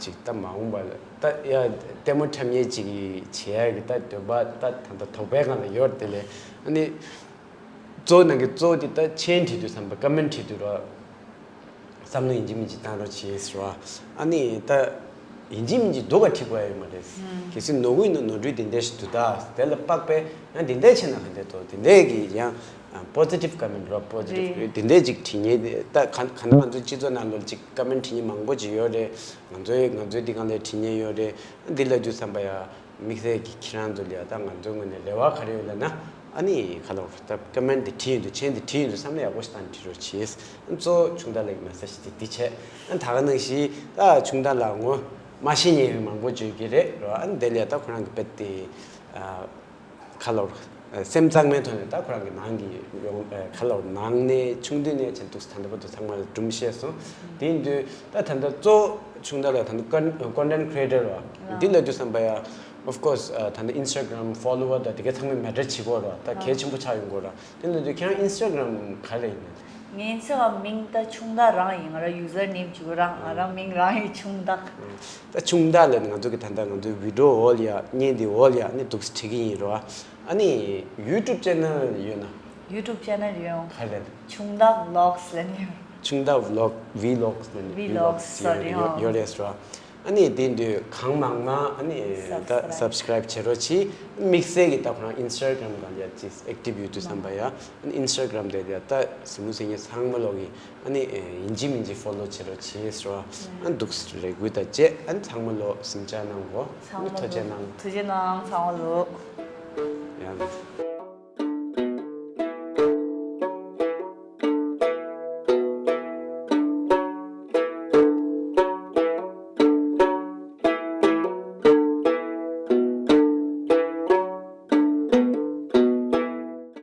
ཅིག་ད་མ་འོངས་པ་ད་ཡ་ལྟད་མོ་འཁྲབ་མཁན་ཅིག་བྱེད་ཡ་གི་ད་འདོད་པ་ད་ད་ལྟ་དོགས་པའི་སྒང་ལ་ཡོད། དེ་ལས་ཨ་ནི། གཙོ་བོ་ནང་གི་གཙོ་བོ་དེ་ད་མཆན་བྲིས་དུས་ཙམ་པ། ཀོ་མེན་བྲིས་དུས་ར་བསམ་བློ་ཡིན་གཅིག་མིན་གཅིག་བཏང་རོགས་བྱེད་ཟེར་བ། ཨ་ནི་ད་ཡིན་གཅིག་མིན་གཅིག་སྡུག་ག་བྲིས་དགོས་ཡ་ཡོད་མ་རེད། གལ་སྲིད་ནོར་གི་ཡིན་ན་ནོར་འཁྲུལ་དེ་འདྲ་ཞིག་འདུག་ད་དེ་ལ་དཔག་པའི་ཡང་དེ་འདྲ་བྱས་ན་ག་འདྲ་འདུག་དེ་འདྲ་གི་ཡང་པོ་ཟི་ཊིབ་ཀོ་མེན་ར། པོ་ཟི་ཊིབ་རེད། དེ་འདྲ་ཅིག་བྲིས་མཁན་དེ་ད་ག་ག་ན་ང་ཚོའི་སྤྱི་ཚོགས་ནང་ལོགས་ཅིག་ཀོ་མེན་བྲིས་མཁན་མང་པོ་ཅིག་ཡོད་རེད། ང་ཚོའི་ང་ཚོའི་འདི་སྒང་ལ་བྲིས་མཁན་ཡོད་རེད། འདི་ལབ་དུས་ཙམ་པ་ཡ། དམིགས་བསལ་གྱི་ཁྱེད་རང་ཚོ་ལ་ཡ་ད་ང་ཚོའི་ངོས་ནས་རེ་བ་ག་རེ་ཡོད་ལབ་ན། ཨ་ནི་ཁ་ལོ་ད་ཀོ་མེན་དེ་བྲིས་ཡོང་དུས། མཆན་དེ་བྲིས་ཡོང་དུས་བསམ་བློ་ཡག་པོ་ཞིག་བཏང་བྲིས་རོགས་བྱེད། ཨ་གཙོ་བོ་ཆུང་བདག་ལགས་ཀྱི་མེ་སེ་ཇི་དེ་འདི་བྱས། ཨ་ད་ག་ནང་བཞིན་ད་ཆུང་བདག་ལགས་ངོ་མ་ཤེས་མཁན་ཡང་མང་པོ་བརྗོད་ཀྱི་རེད་རོ། ཨ་ནི་དེ་ལ་ཡ་ད་ཁོ་རང་གི་དཔེ་དེ་ཨ་ཁ་ལོ་སེམས་གཙང་མའི་ཐོག་ནས་ད་ཁོ་རང་གི་ནང་གི་ཡོང་ཁ་ལོ་ནང་ནས་ཆུང་དུས་ནས་བྱས་འདུག་ད་ལྟ་བར་དུ་ཚང་མ་ལ་སྒྲུང་བཤད་སོང་། དེ་ཡིན་དུས་ད་ད་ལྟ་གཙོ་བོ་ཆུང་བདག་ལགས་ད་ལྟ་ཀོན་ཀོན་ཊེན་ཊི་ཀི་རི་ཨེ་ཊར་རེད་བ། འདི་ལབ་དུས་ཙམ་པ་ཡ། ཨོཕ་ཀོ་སི་ད་ལྟ་ཨིན་སི་ཊ་གྷ་རམ་ཕོ་ལོ་ཝར་དང་དེ་ག་ཚང་མས་མེ་ཊར་བྱེད་ཀྱི་ཡོད་རེད་བ། ད་གལ་ཆེན་པོ་ཆགས་ཡོང་གི་ཡོད་རེད་བ། དེ་ལབ་དུས་ཁྱེད་རང་ཨིན་སི་ཊ་གྷ་རམ་ག་རེ་ཡིན་ནམ། ངའི་ཨིན་སི་ཊ་གྷ་རམ་མིང་ད་ཆུང་བདག་རང་ཡིན། ང་རང་ཡུ་ཟར་ནེམ་བྱེད་དགོས་རང་ང་རང་མིང་རང་ཡིན། ཆུང་བདག་ད་ཆུང་བདག་ལབ་ནས་ང་ཚོ་གི་ད་ལྟ་ང་ཚོའི་བི་ཌི་ཡོ་འོག་ལ་ཡ། བརྙན་འདི་འོག་ལ་ཡ། ཨ་ནི་འདུག་སེ་བྲིས་ཀྱི་ཡིན་རོ། ཨ་ནི་ཡུ་ཊུབ་ཆེ་ནལ་ཡོད་ན། ཡུ་ཊུབ་ཆེ་ནལ་ཡོད། ག་རེ་རེད། ཆུང་བདག་བི་ལོག་སི་ལབ་ནས་ཡོད། ཆུང་བདག་བི་ལོག་བི་ལོག་སི་ལབ་ནས་བི་ལོག་སི་ཡོད་ཡོད་ཡོད་རེད་རོ། ཨ་ནི་དེ་འདུག་གང་མང་མང་ཨ་ནི་ད་སབ་སི་ཀ་རེབ་བྱེད་རོགས་གྱིས། དམིགས་བསལ་གྱི་ད་ཁོ་རང་ཨིན་སི་ཊ་གྷ་རམ་སྒང་ལ་ཡ་ཅིག་ཨེག་ཊིབ་ཡོད་དུས་ཙམ་པ་ཡ། ཨ་ནི་ཨིན་སི་ཊ་གྷ་རམ་དེ་ལ་ཡ་ད་གཟིགས་མོ་གཟིགས་མཁན་ཚང་མ་ལོག་གི་ཨ་ནི་ཡིན་གཅིག་མིན་གཅིག་ཕོ་ལོ་བྱེད་རོགས་བྱེད་ཟེར་བ། ཨ་ནི་འདུག་སེ་རེ་སྐུལ་དང་བཅས། ཨ་ནི་ཚང་མ་ལོ་གཟིམ་འཇག་གནང་གོ། ཨ་ཚང་ནི་མ་ཐུགས་རྗེ་ལོ་གནང་། ཐུགས་རྗེ་གནང་ཚང་མ་ལོ། ཡང་།